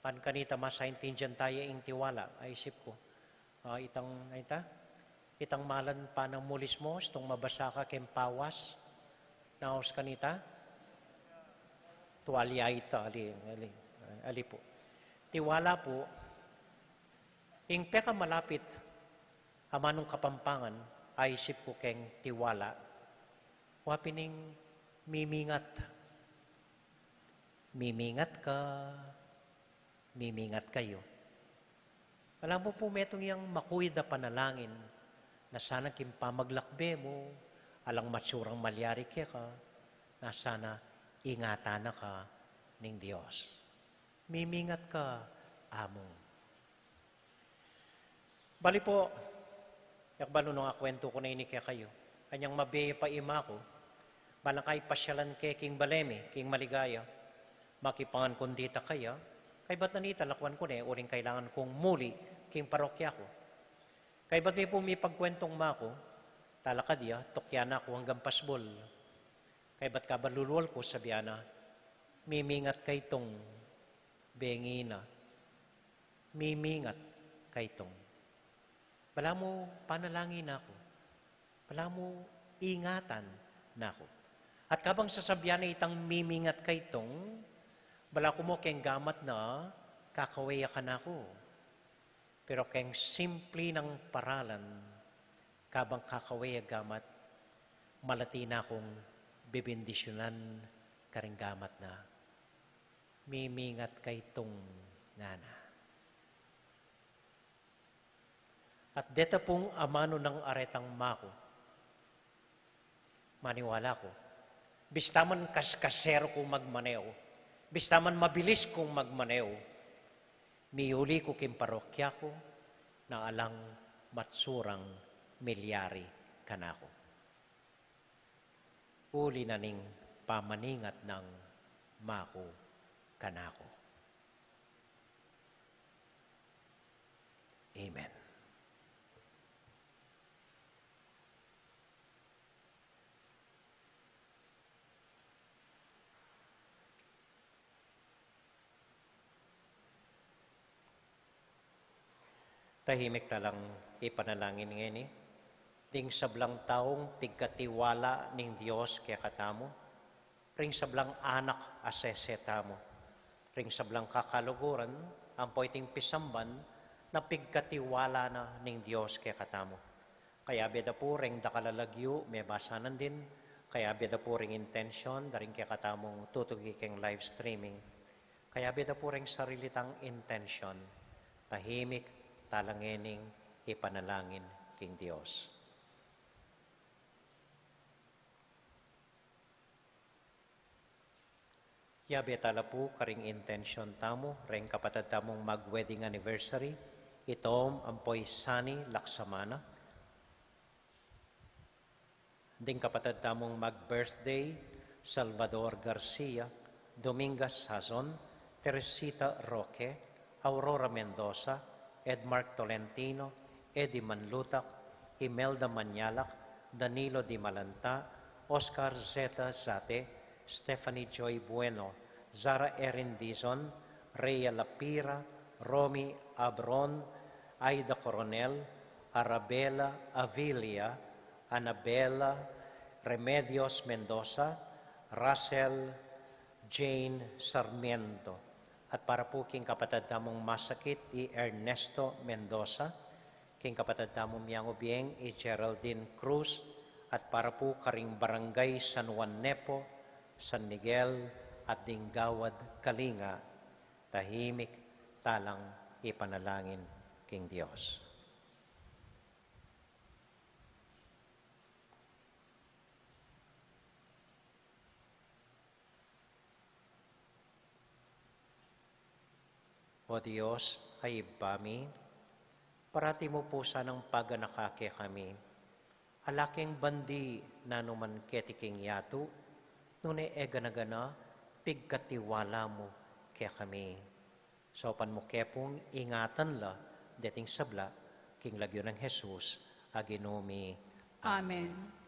Pan kanita masaintindian taya ing tiwala, aisip ku. Ah, itang, ay ta? Itang malan panang mulis mu, stung mabasa ka keng pawas. Naus kanita? Tuwalya ita, ali, ali, ali pu. Tiwala pu, ing pekamalapit amanung Kapampangan, aisip ku keng tiwala. Wa pin ing mimingat. Mimingat ka, mimingat kayu. Balamu pu metung yang makuid a panalangin, na sana king pamaglakbe mu, alang matsurang malyari keka, na sana ingatan na ka ning Dios. Mimingat ka, Among. Bali pu, yak balu nung akwentu ku na ini kekayu. Anyang mabie pa ima ku, balang kaipasyalan ke king bale mi, king Maligaya. Makipangan kung dita kaya, kaybat na nita lakwan ku ne, uling kailangan kung muli king parokya ku. Kaybat mi pu mipagkwentong maku, talakad ya, tukyan na ku anggang pasbul. Kaybat kabalulwal ku, sabian na, mimingat kaytung, bengi na, mimingat kaytung. Balamu panalangin na ku. Balamu ingatan na ku. At kabang sasabian na itang mimingat kaytung, balaku mu keng gamat na kakawe ya kanaku. Pero keng simpli nang paralan, kabang kakawe ya gamat, malati na kung bebendisyunan karing gamat na. Mimingat kaytung, Nana. At deta pung amanu nang aretang maku, maniwala ku, bista man kaskasero kung magmaneho, bista man mabilis kung magmaneho, miuli ku king parokya ku nang alang matsurang milyari kanaku. Uli na ning pamaningat nang maku kanaku. Amen. Tahimik talang ipanalangin ngeni ding sablang taung pigkatiwala ning Dios kekatamu, ring sablang anak a sese tamu, ring sablang kakaluguran ampo iting pisamban na pigkatiwala na ning Dios kekatamu. Kayabe da pu ring dakal a lagyu, mebasan na din, kayabe da pu ring intensyon da ring kekatamung tutuki keng live streaming. Kayabe da pu ring sarili tang intensyon, tahimik talang ngening ipanalangin king Dios. Yabe tala pu karing intensyon tamu reng kapatad tamung mag-wedding anniversary, i Tom ampo i Sunny Laksamana. Ding kapatad tamung mag-birthday, Salvador Garcia, Dominga Sazon, Teresita Roque, Aurora Mendoza, Edmark Tolentino, Eddie Manlutak, Imelda Manyalak, Danilo Di Malanta, Oscar Zeta Zate, Stephanie Joy Bueno, Zara Erin Dizon, Rhea Lapira, Romy Abron, Aida Coronel, Arabella Avilia, Anabela Remedios Mendoza, Russell Jane Sarmiento. At para pu king kapatad tamung masakit, i Ernesto Mendoza, king kapatad tamung miyang ubieng, i Geraldine Cruz, at para pu karing Barangay San Juan Nepo, San Miguel, at ding Gawad Kalinga, tahimik talang ipanalangin king Dios. O Dios, a Ibpa mi, parati mu pu sanang paganaka kekami. Ala keng bandi nanu man keti king yatu, nune e gana-gana pigkatiwala mu kekami. Saupan mu ke pung ingatan la deting sabla, king lagyu nang Jesus a Ginu mi. Amen. Amen.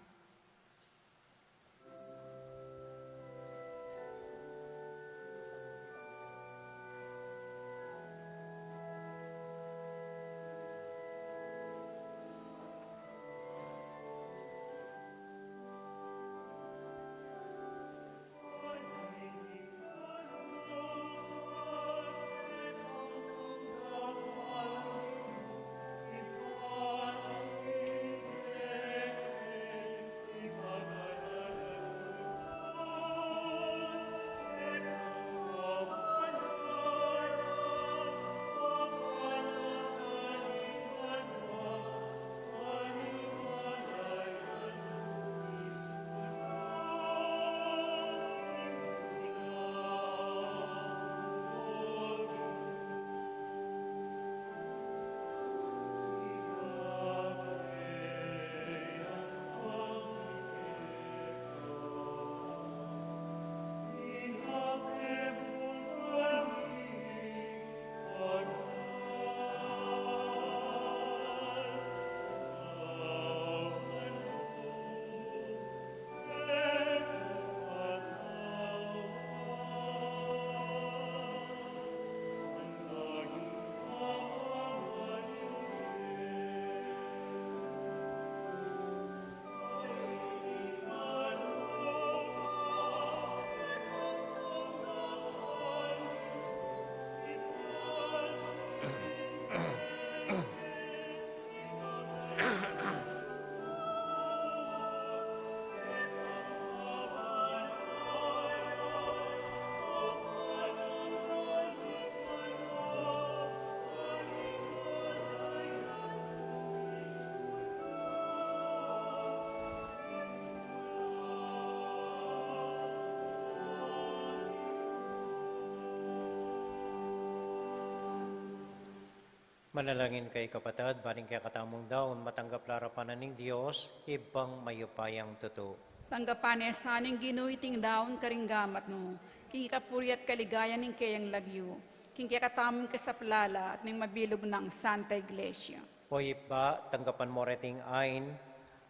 Manalangin kayu, kapatad, ban ing kekatamung daun matanggap la arapan na ning Dios, Ibpang mayupayang tutu. Tanggapan na sa ning Ginu iting daun karing gamat mu, king ikapuri at kaligayan ning keyang lagyu, king kekatamung kasaplalan at ning mabilug nang Santa Iglesia. O Ibpa, tanggapan mu reting ain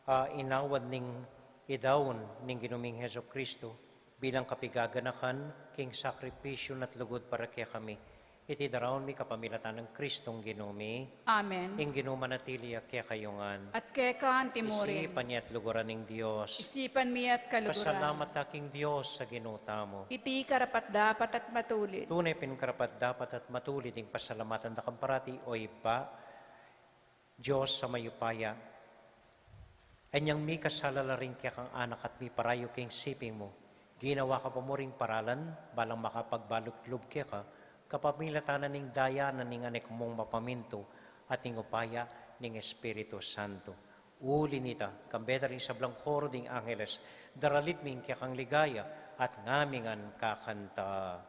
a inawad ning idaun ning Ginu ming Jesucristo, bilang kapigaganakan king sakripisyu na't lugud para kekami. Iti daraun mi kapamilatan nang Kristong Ginu mi. Amen. Ing Ginu manatili ya kekayu ngan. At keka antimurin. Isipan ya at luguran ning Dios. Isipan mi at kaluguran. Pasalamat ta king Dios a Ginu tamu. Iti karapat-dapat at matulid. Tune pin karapat-dapat at matulid ing pasalamatan da ka parati, o Ibpa, Dios a mayupaya. Anyang mikasala la ring kekang anak at miparayu king siping mu, ginawa ka pa mu ring paralan, balang makapagbalug lub keka, kapamilatan na ning daya na ning anak mung mapamintu at ning upaya ning Espiritu Santo. Uli nita, kambe da ring sablang koro ding angeles, daralit mi ing kekang ligaya at ngamingan kakanta.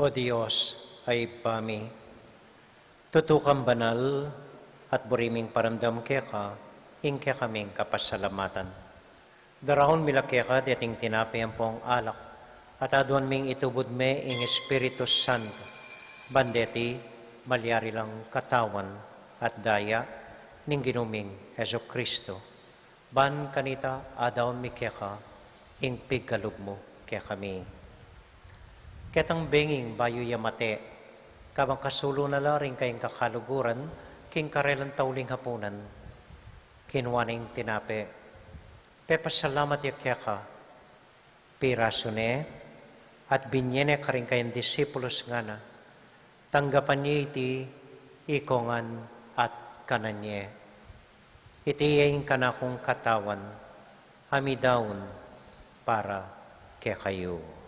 O Dios, a Ibpa mi, tutu kang banal at buri ming paramdam keka ing kekaming kapasalamatan. Daraun mi la keka deting tinape ampong alak, at aduan ming itubud me ing Espiritu Santo, ban deti malyari lang katawan at daya ning Ginu ming Jesucristo. Ban kanita adaun mi keka ing pigkalub mu kekami. Ketang benging bayu ya mate, kabang kasulu na la ring kayang kakaluguran king karelang tauling hapunan, kinua ne ing tinape, pepasalamat ya keka, pirasu ne, at binye ne karing kayang disipulus, ngana, tanggapan ye iti ikongan at kanan ye. Iti ya ing kanakung katawan, a midaun para kekayu.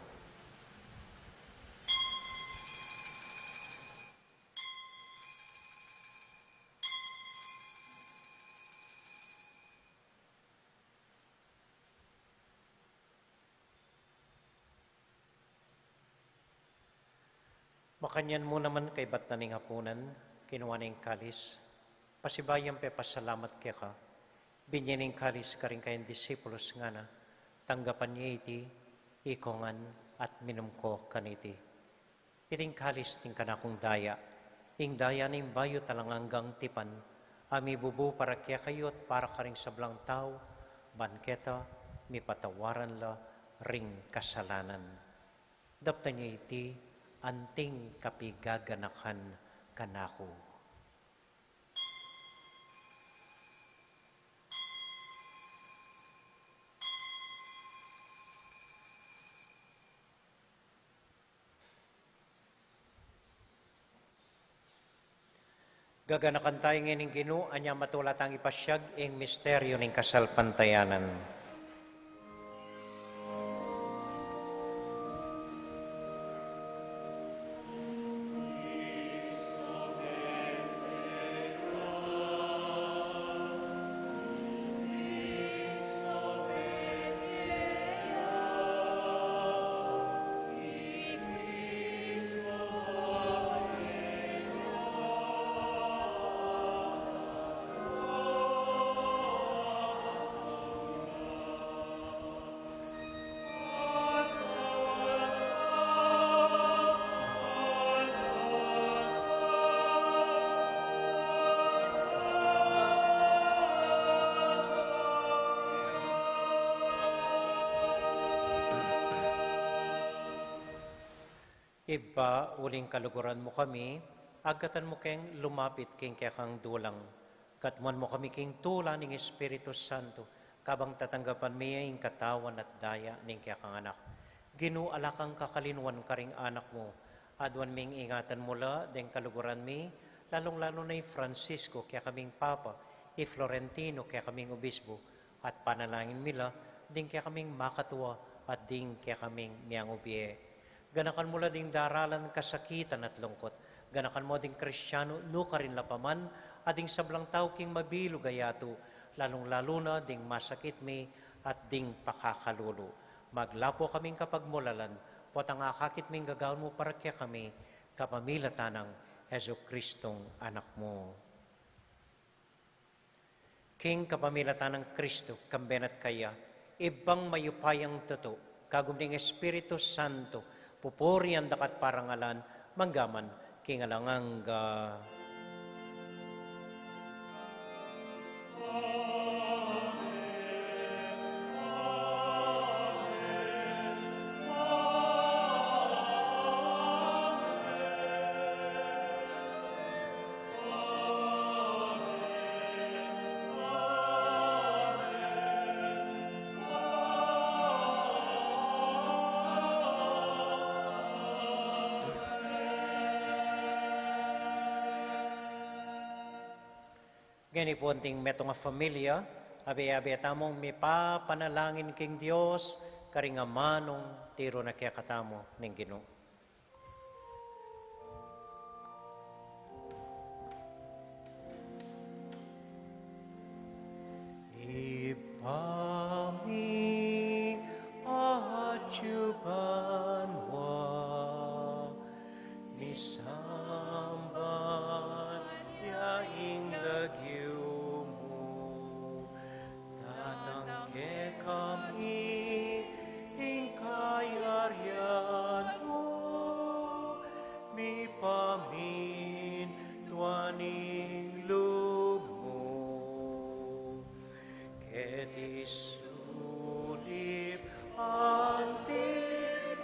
Makanyan mu naman kaybat na ning hapunan, kinua ne ing kalis, pasibayu yang pepasalamat keka, binye ne ing kalis karing kayang disipulus, ngana, tanggapan ye iti ikongan at minum ko kaniti. Iti ing kalis ning kanakung daya, ing daya ning bayu at alang anggang tipan, a mibubu para kekayu at para karing sablang tau, ban keta mipatawaran la ring kasalanan. Daptan ye iti anting kapigaganakan kanaku. Gaganakan tayu ngeni ing Ginu, anya matula tang ipasiag ing misteryu ning kasalpantayanan. Ibpa, uling kaluguran mu kami, agkatan mu keng lumapit king kekang dulang. Katmuan mu kami king tula ning Espiritu Santo, kabang tatanggapan mi ing katawan at daya ning kekang Anak. Ginu, ala kang kakalinuan karing Anak mu, aduan ming ingatan mu la deng kaluguran mi, lalung-lalu na i Francisco, kekaming Papa, i Florentino, kekaming Obispo, at panalangin mi la ding kekaming makatua at ding kekaming miangubie. Ganakan mu la ding daralan kasakitan at lungkut. Ganakan mu ding Kristiano nukarin la pa man, at ding sablang tau king mabilug a yatu, lalung-lalu na ding masakit mi at ding pakakalulu. Maglapu kaming kapagmulalan, potang akakit ming gagawan mu para kekami, kapamilatan nang Jesucristong Anak mu. King kapamilatan nang Kristo, kambe na at kaya, Ibpang mayupayang tutu, kagum ning Espiritu Santo, pupurian da ka at parangalan, mangga man king alang angga. Ngeni pu anting metung a familia, abe-abe tamung mipapanalangin king Dios, karing amanung tiru na kekatamu ning Ginu. Ibpa mi, atsu ka banua, misamban ya ing lagyu mu, datang kekami ing kayarian mu, mipamintuan ing lub mu keti sulip anti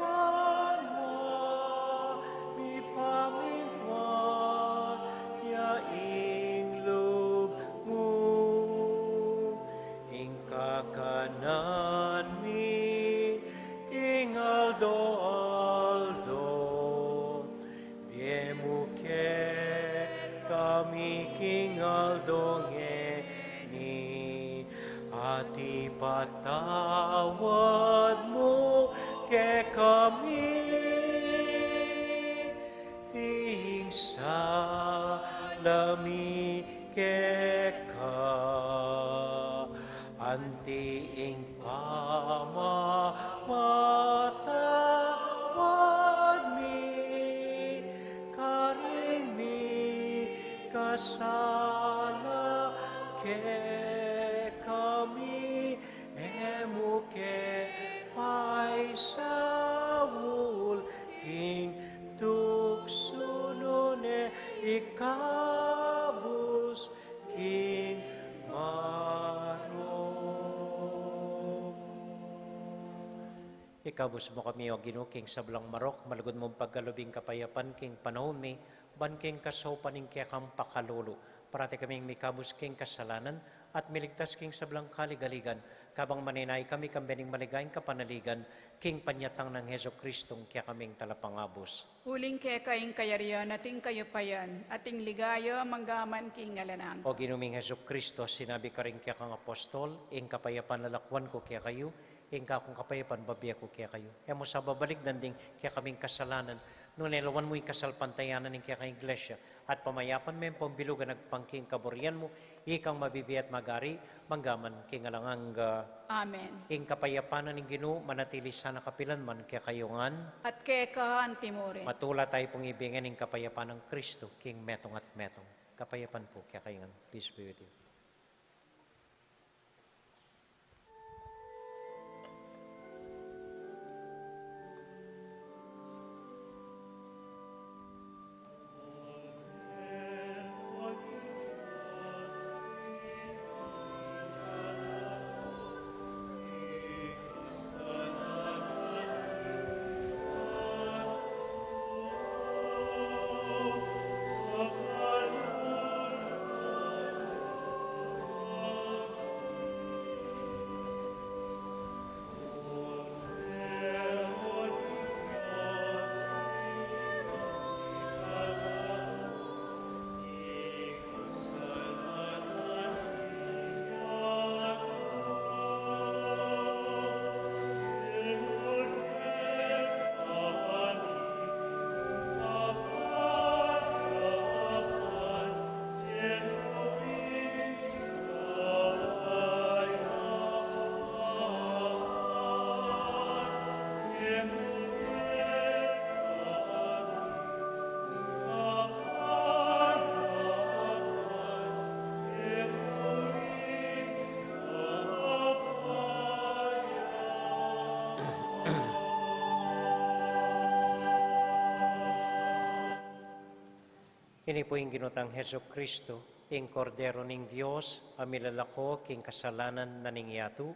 banua, mipamintuan ya ing lub mu. Ing kakanan mi king aldo-aldo, ibie mu kekami king aldo ngeni, at ipatawad mu kekami ding sala mi keka, anti ing pamamatawad mi karing mikasala kekami, e mu ke paisaul king tuksu, nune ikabus Ikabus mu kami, O Ginu, king sablang marok, malugud mung pagkalub ing kapayapan king panaun mi, ban king kasaupan ning kekang pakalulu, parati kaming mikabus king kasalanan, at miligtas king sablang kaligaligan, kabang maninaya kami kambe ning maligayang kapanaligan, king panyatang nang Jesucristong kekaming Talapangabus. Uling keka ing kayarian, at ing kayupayan, at ing ligaya, mangga man king alang angga. O Ginu ming Jesucristo, sinabi karing kekang apostol, ing kapayapan lalakuan ku kekayu, ing kakung kapayapan bibie ku kekayu. E mu sa babalikdan ding kekaming kasalanan, nune lawan mu ing kasalpantayanan ning kekang Iglesia, at pamayapan me paung bilugan agpang king kaburian mu, ikang mabibie at magari, mangga man king alang angga. Amen. Ing kapayapan ning Ginu, manatili sana kapilan man kekayu ngan. At keka antimurin. Matula tayu pung ibie ngan ing kapayapan nang Kristo, king metung at metung. Kapayapan pu kekayu ngan. Peace be with you. Ini pu ing Ginu tang Jesucristo, ing Kordero ning Dios, a milalako king kasalanan na ning yatu.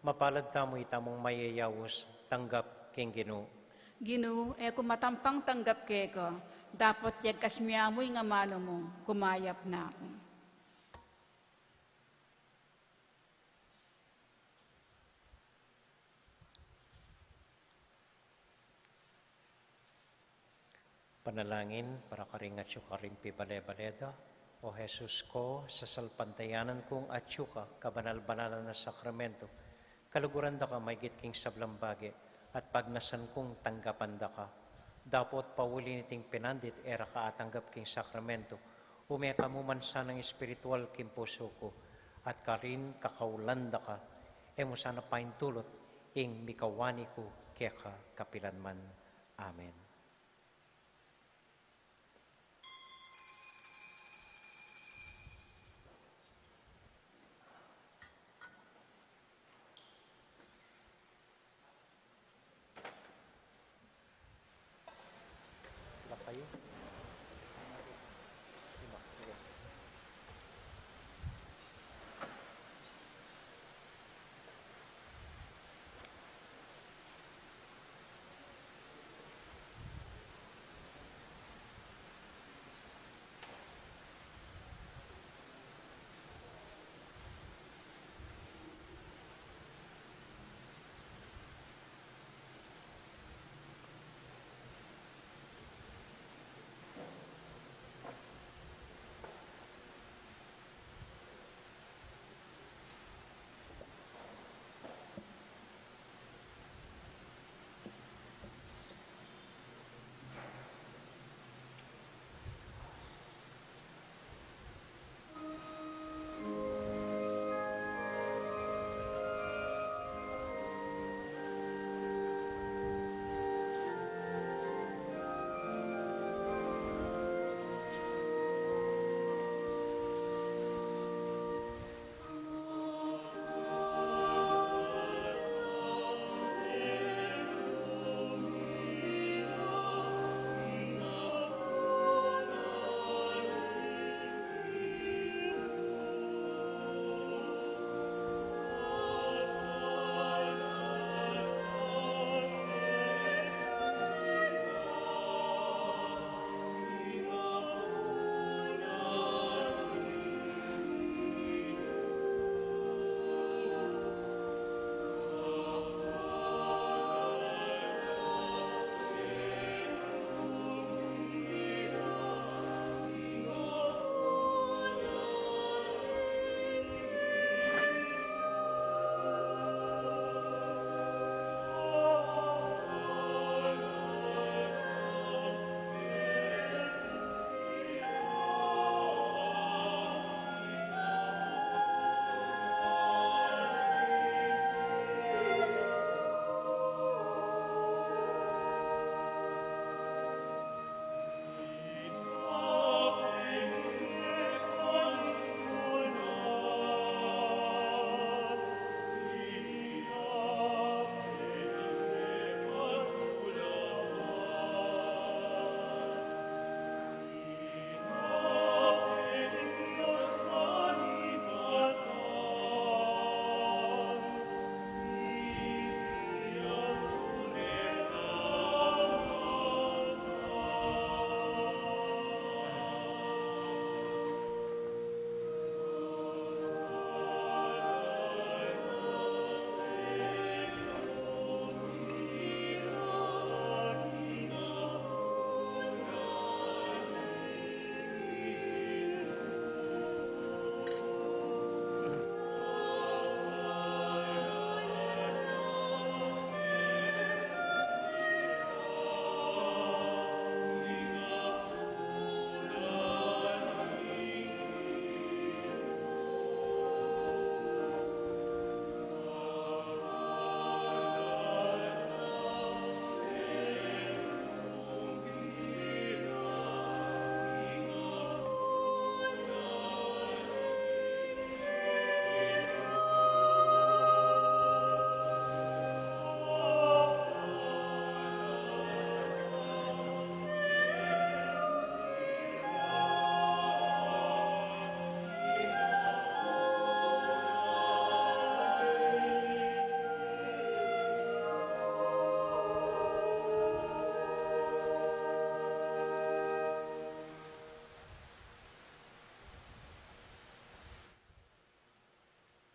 Mapalad tamu itamung mayayaus tanggap king Ginu. Ginu, e ku matampang tanggap keka, dapot yagkas mu ya mu ing amanu mu, kumayap na ku. Panalangin para karing atyu karing pibale-bale da. O Jesus ko, sasalpantayanan kung atyu ka, kabanal-banalan a sakramento, kaluguran da ka maigit king sablang bage, at pagnasan kung tanggapan da ka. Dapot pauli niting pinandit e ra ka atanggap king sakramento, ume ka mu man sanang espiritual king pusu ku, at karin kakaulan da ka, e mu sana paintulut ing mikawani ku keka kapilanman. Amen. Sila kayu. Sila kayu.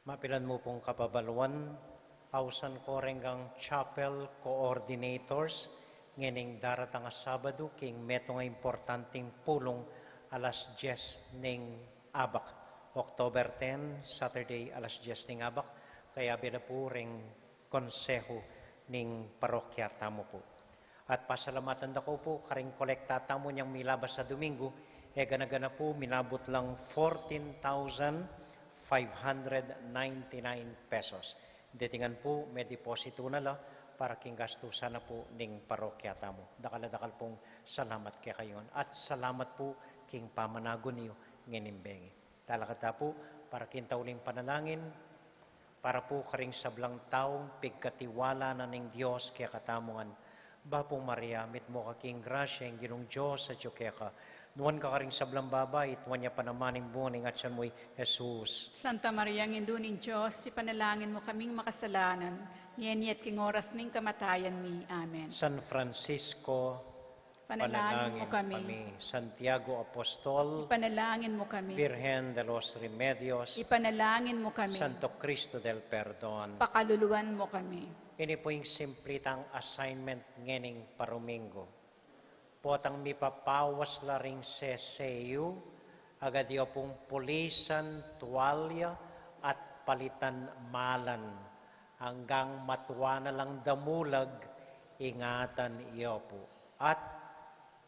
Mapilan mu pung kapabaluan, ausan ko reng chapel coordinators, ngening daratang a Sabadu, king metung a importanting pulung, alas dyes ning abak. October ten, Saturday, alas dyes ning abak, kayabe la pu reng konsehu ning parokya tamu pu. At pasalamatan da ko pu, karing kolekta tamu inyang milabas a Domingo, e gana-gana pu, minabut lang fourteen thousand five hundred ninety-nine pesos. Detingan pu, me depositu na la para king gastusan na pu ning parokya tamu. Dakal a dakal pung salamat kekayu ngan. At salamat pu king pamanagun yu ngening bengi. Talakad ta pu para king tauling panalangin, para pu karing sablang taung pigkatiwala na ning Dios kekatamu ngan. Bapu Maria, mitmu ka king grasya, ing Ginung Dios atyu keka. Nuan ka karing sablang babai, at nuan ya pa naman ing bunga ning atyan mu, i Jesus. Santa Maria, Indu ning Dios, ipanalangin mu kaming makasalanan, ngeni at king oras ning kamatayan mi. Amen. San Francisco, panalangin mu kami. Santiago Apostol, ipanalangin mu kami. Virgen de los Remedios, ipanalangin mu kami. Santo Cristo del Perdon, pakaluluan mu kami. Ini pu ing simple tang assignment ngening parumingu. Potang mipapawas la ring seseyu, agad yu pung pulisan, tuwalya, at palitan malan. Anggang matua na lang damulag, ingatan yu pu. At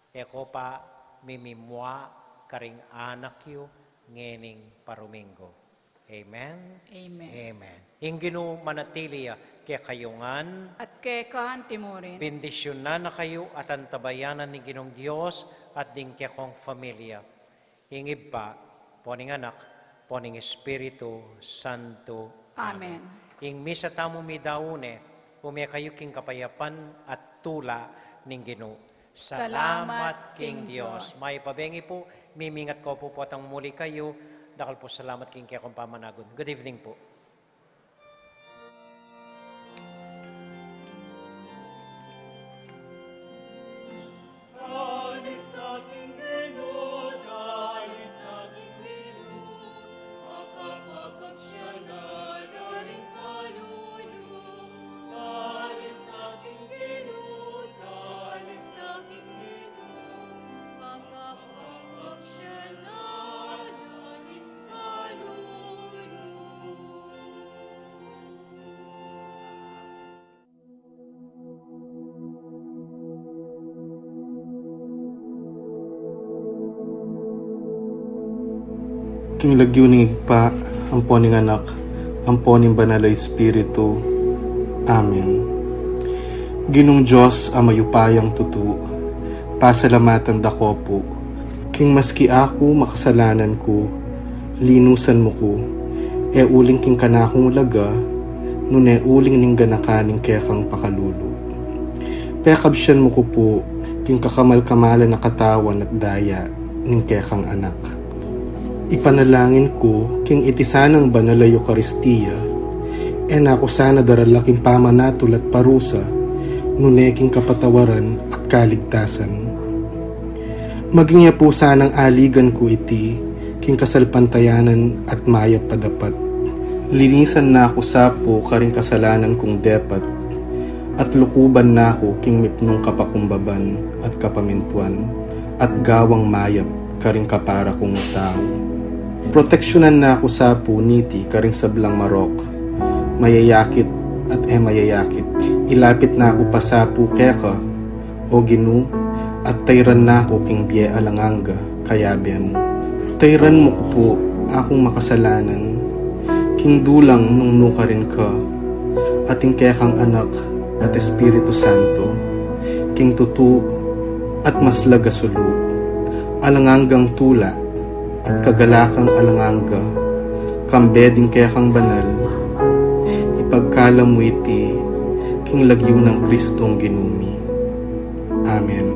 e ko pa mimimua karing anak yu ngening parumingu. Amen? Amen. Amen. Ing Ginu manatili ya kekayu ngan. At keka antimurin. Bendisyunan na kayu at antabayanan ning Ginung Dios at ding kekong familia. Ing Ibpa, ampo ning Anak, ampo ning Espiritu Santo. Amen. Ing misa tamu midaun ne, ume kayu king kapayapan at tula ning Ginu. Salamat king Dios. Mayap a bengi pu, mimingat ko pu potang muli kayu, dakal pu salamat king kekong pamanagun. Good evening pu. King lagyu ning Ibpa, ampo ning Anak, ampo ning Banal a Espiritu. Amen. Ginung Dios a mayupayang tutu, pasalamatan da ko pu, king maski aku makasalanan ku, linusan mu ku, e uling king kanakung laga, nune uling ning ganakan ning kekang pakalulu. Pekabsian mu ku pu king kakamal-kamalan a katawan at daya ning kekang Anak. Ipanalangin ku king iti sanang banal a Eukaristia, e na ku sana darala king pamanatul at parusa, nune king kapatawaran at kaligtasan. Maging ya pu sanang aligan ku iti king kasalpantayanan at mayap a dapat. Linisan na ku sa pu karing kasalanan kung depat, at lukuban na ku king mipnung kapakumbaban at kapamintuan, at gawang mayap karing kapara kung tau. Proteksyunan na ku sa pu niti karing sablang marok, mayayakit at e mayayakit. Ilapit na ku pa sa pu keka, O Ginu, at tairan na ku king bie alang angga, kayabe mu. Tairan mu ku pu akung makasalanan, king dulang nung nukarin ka, at ing kekang Anak at Espiritu Santo, king tutu at maslag a sulu, alang anggang tula, at kagalakang alang angga, kambe ding kekang banal, ipagkalam mu iti king lagyu nang Kristong Ginu mi. Amen.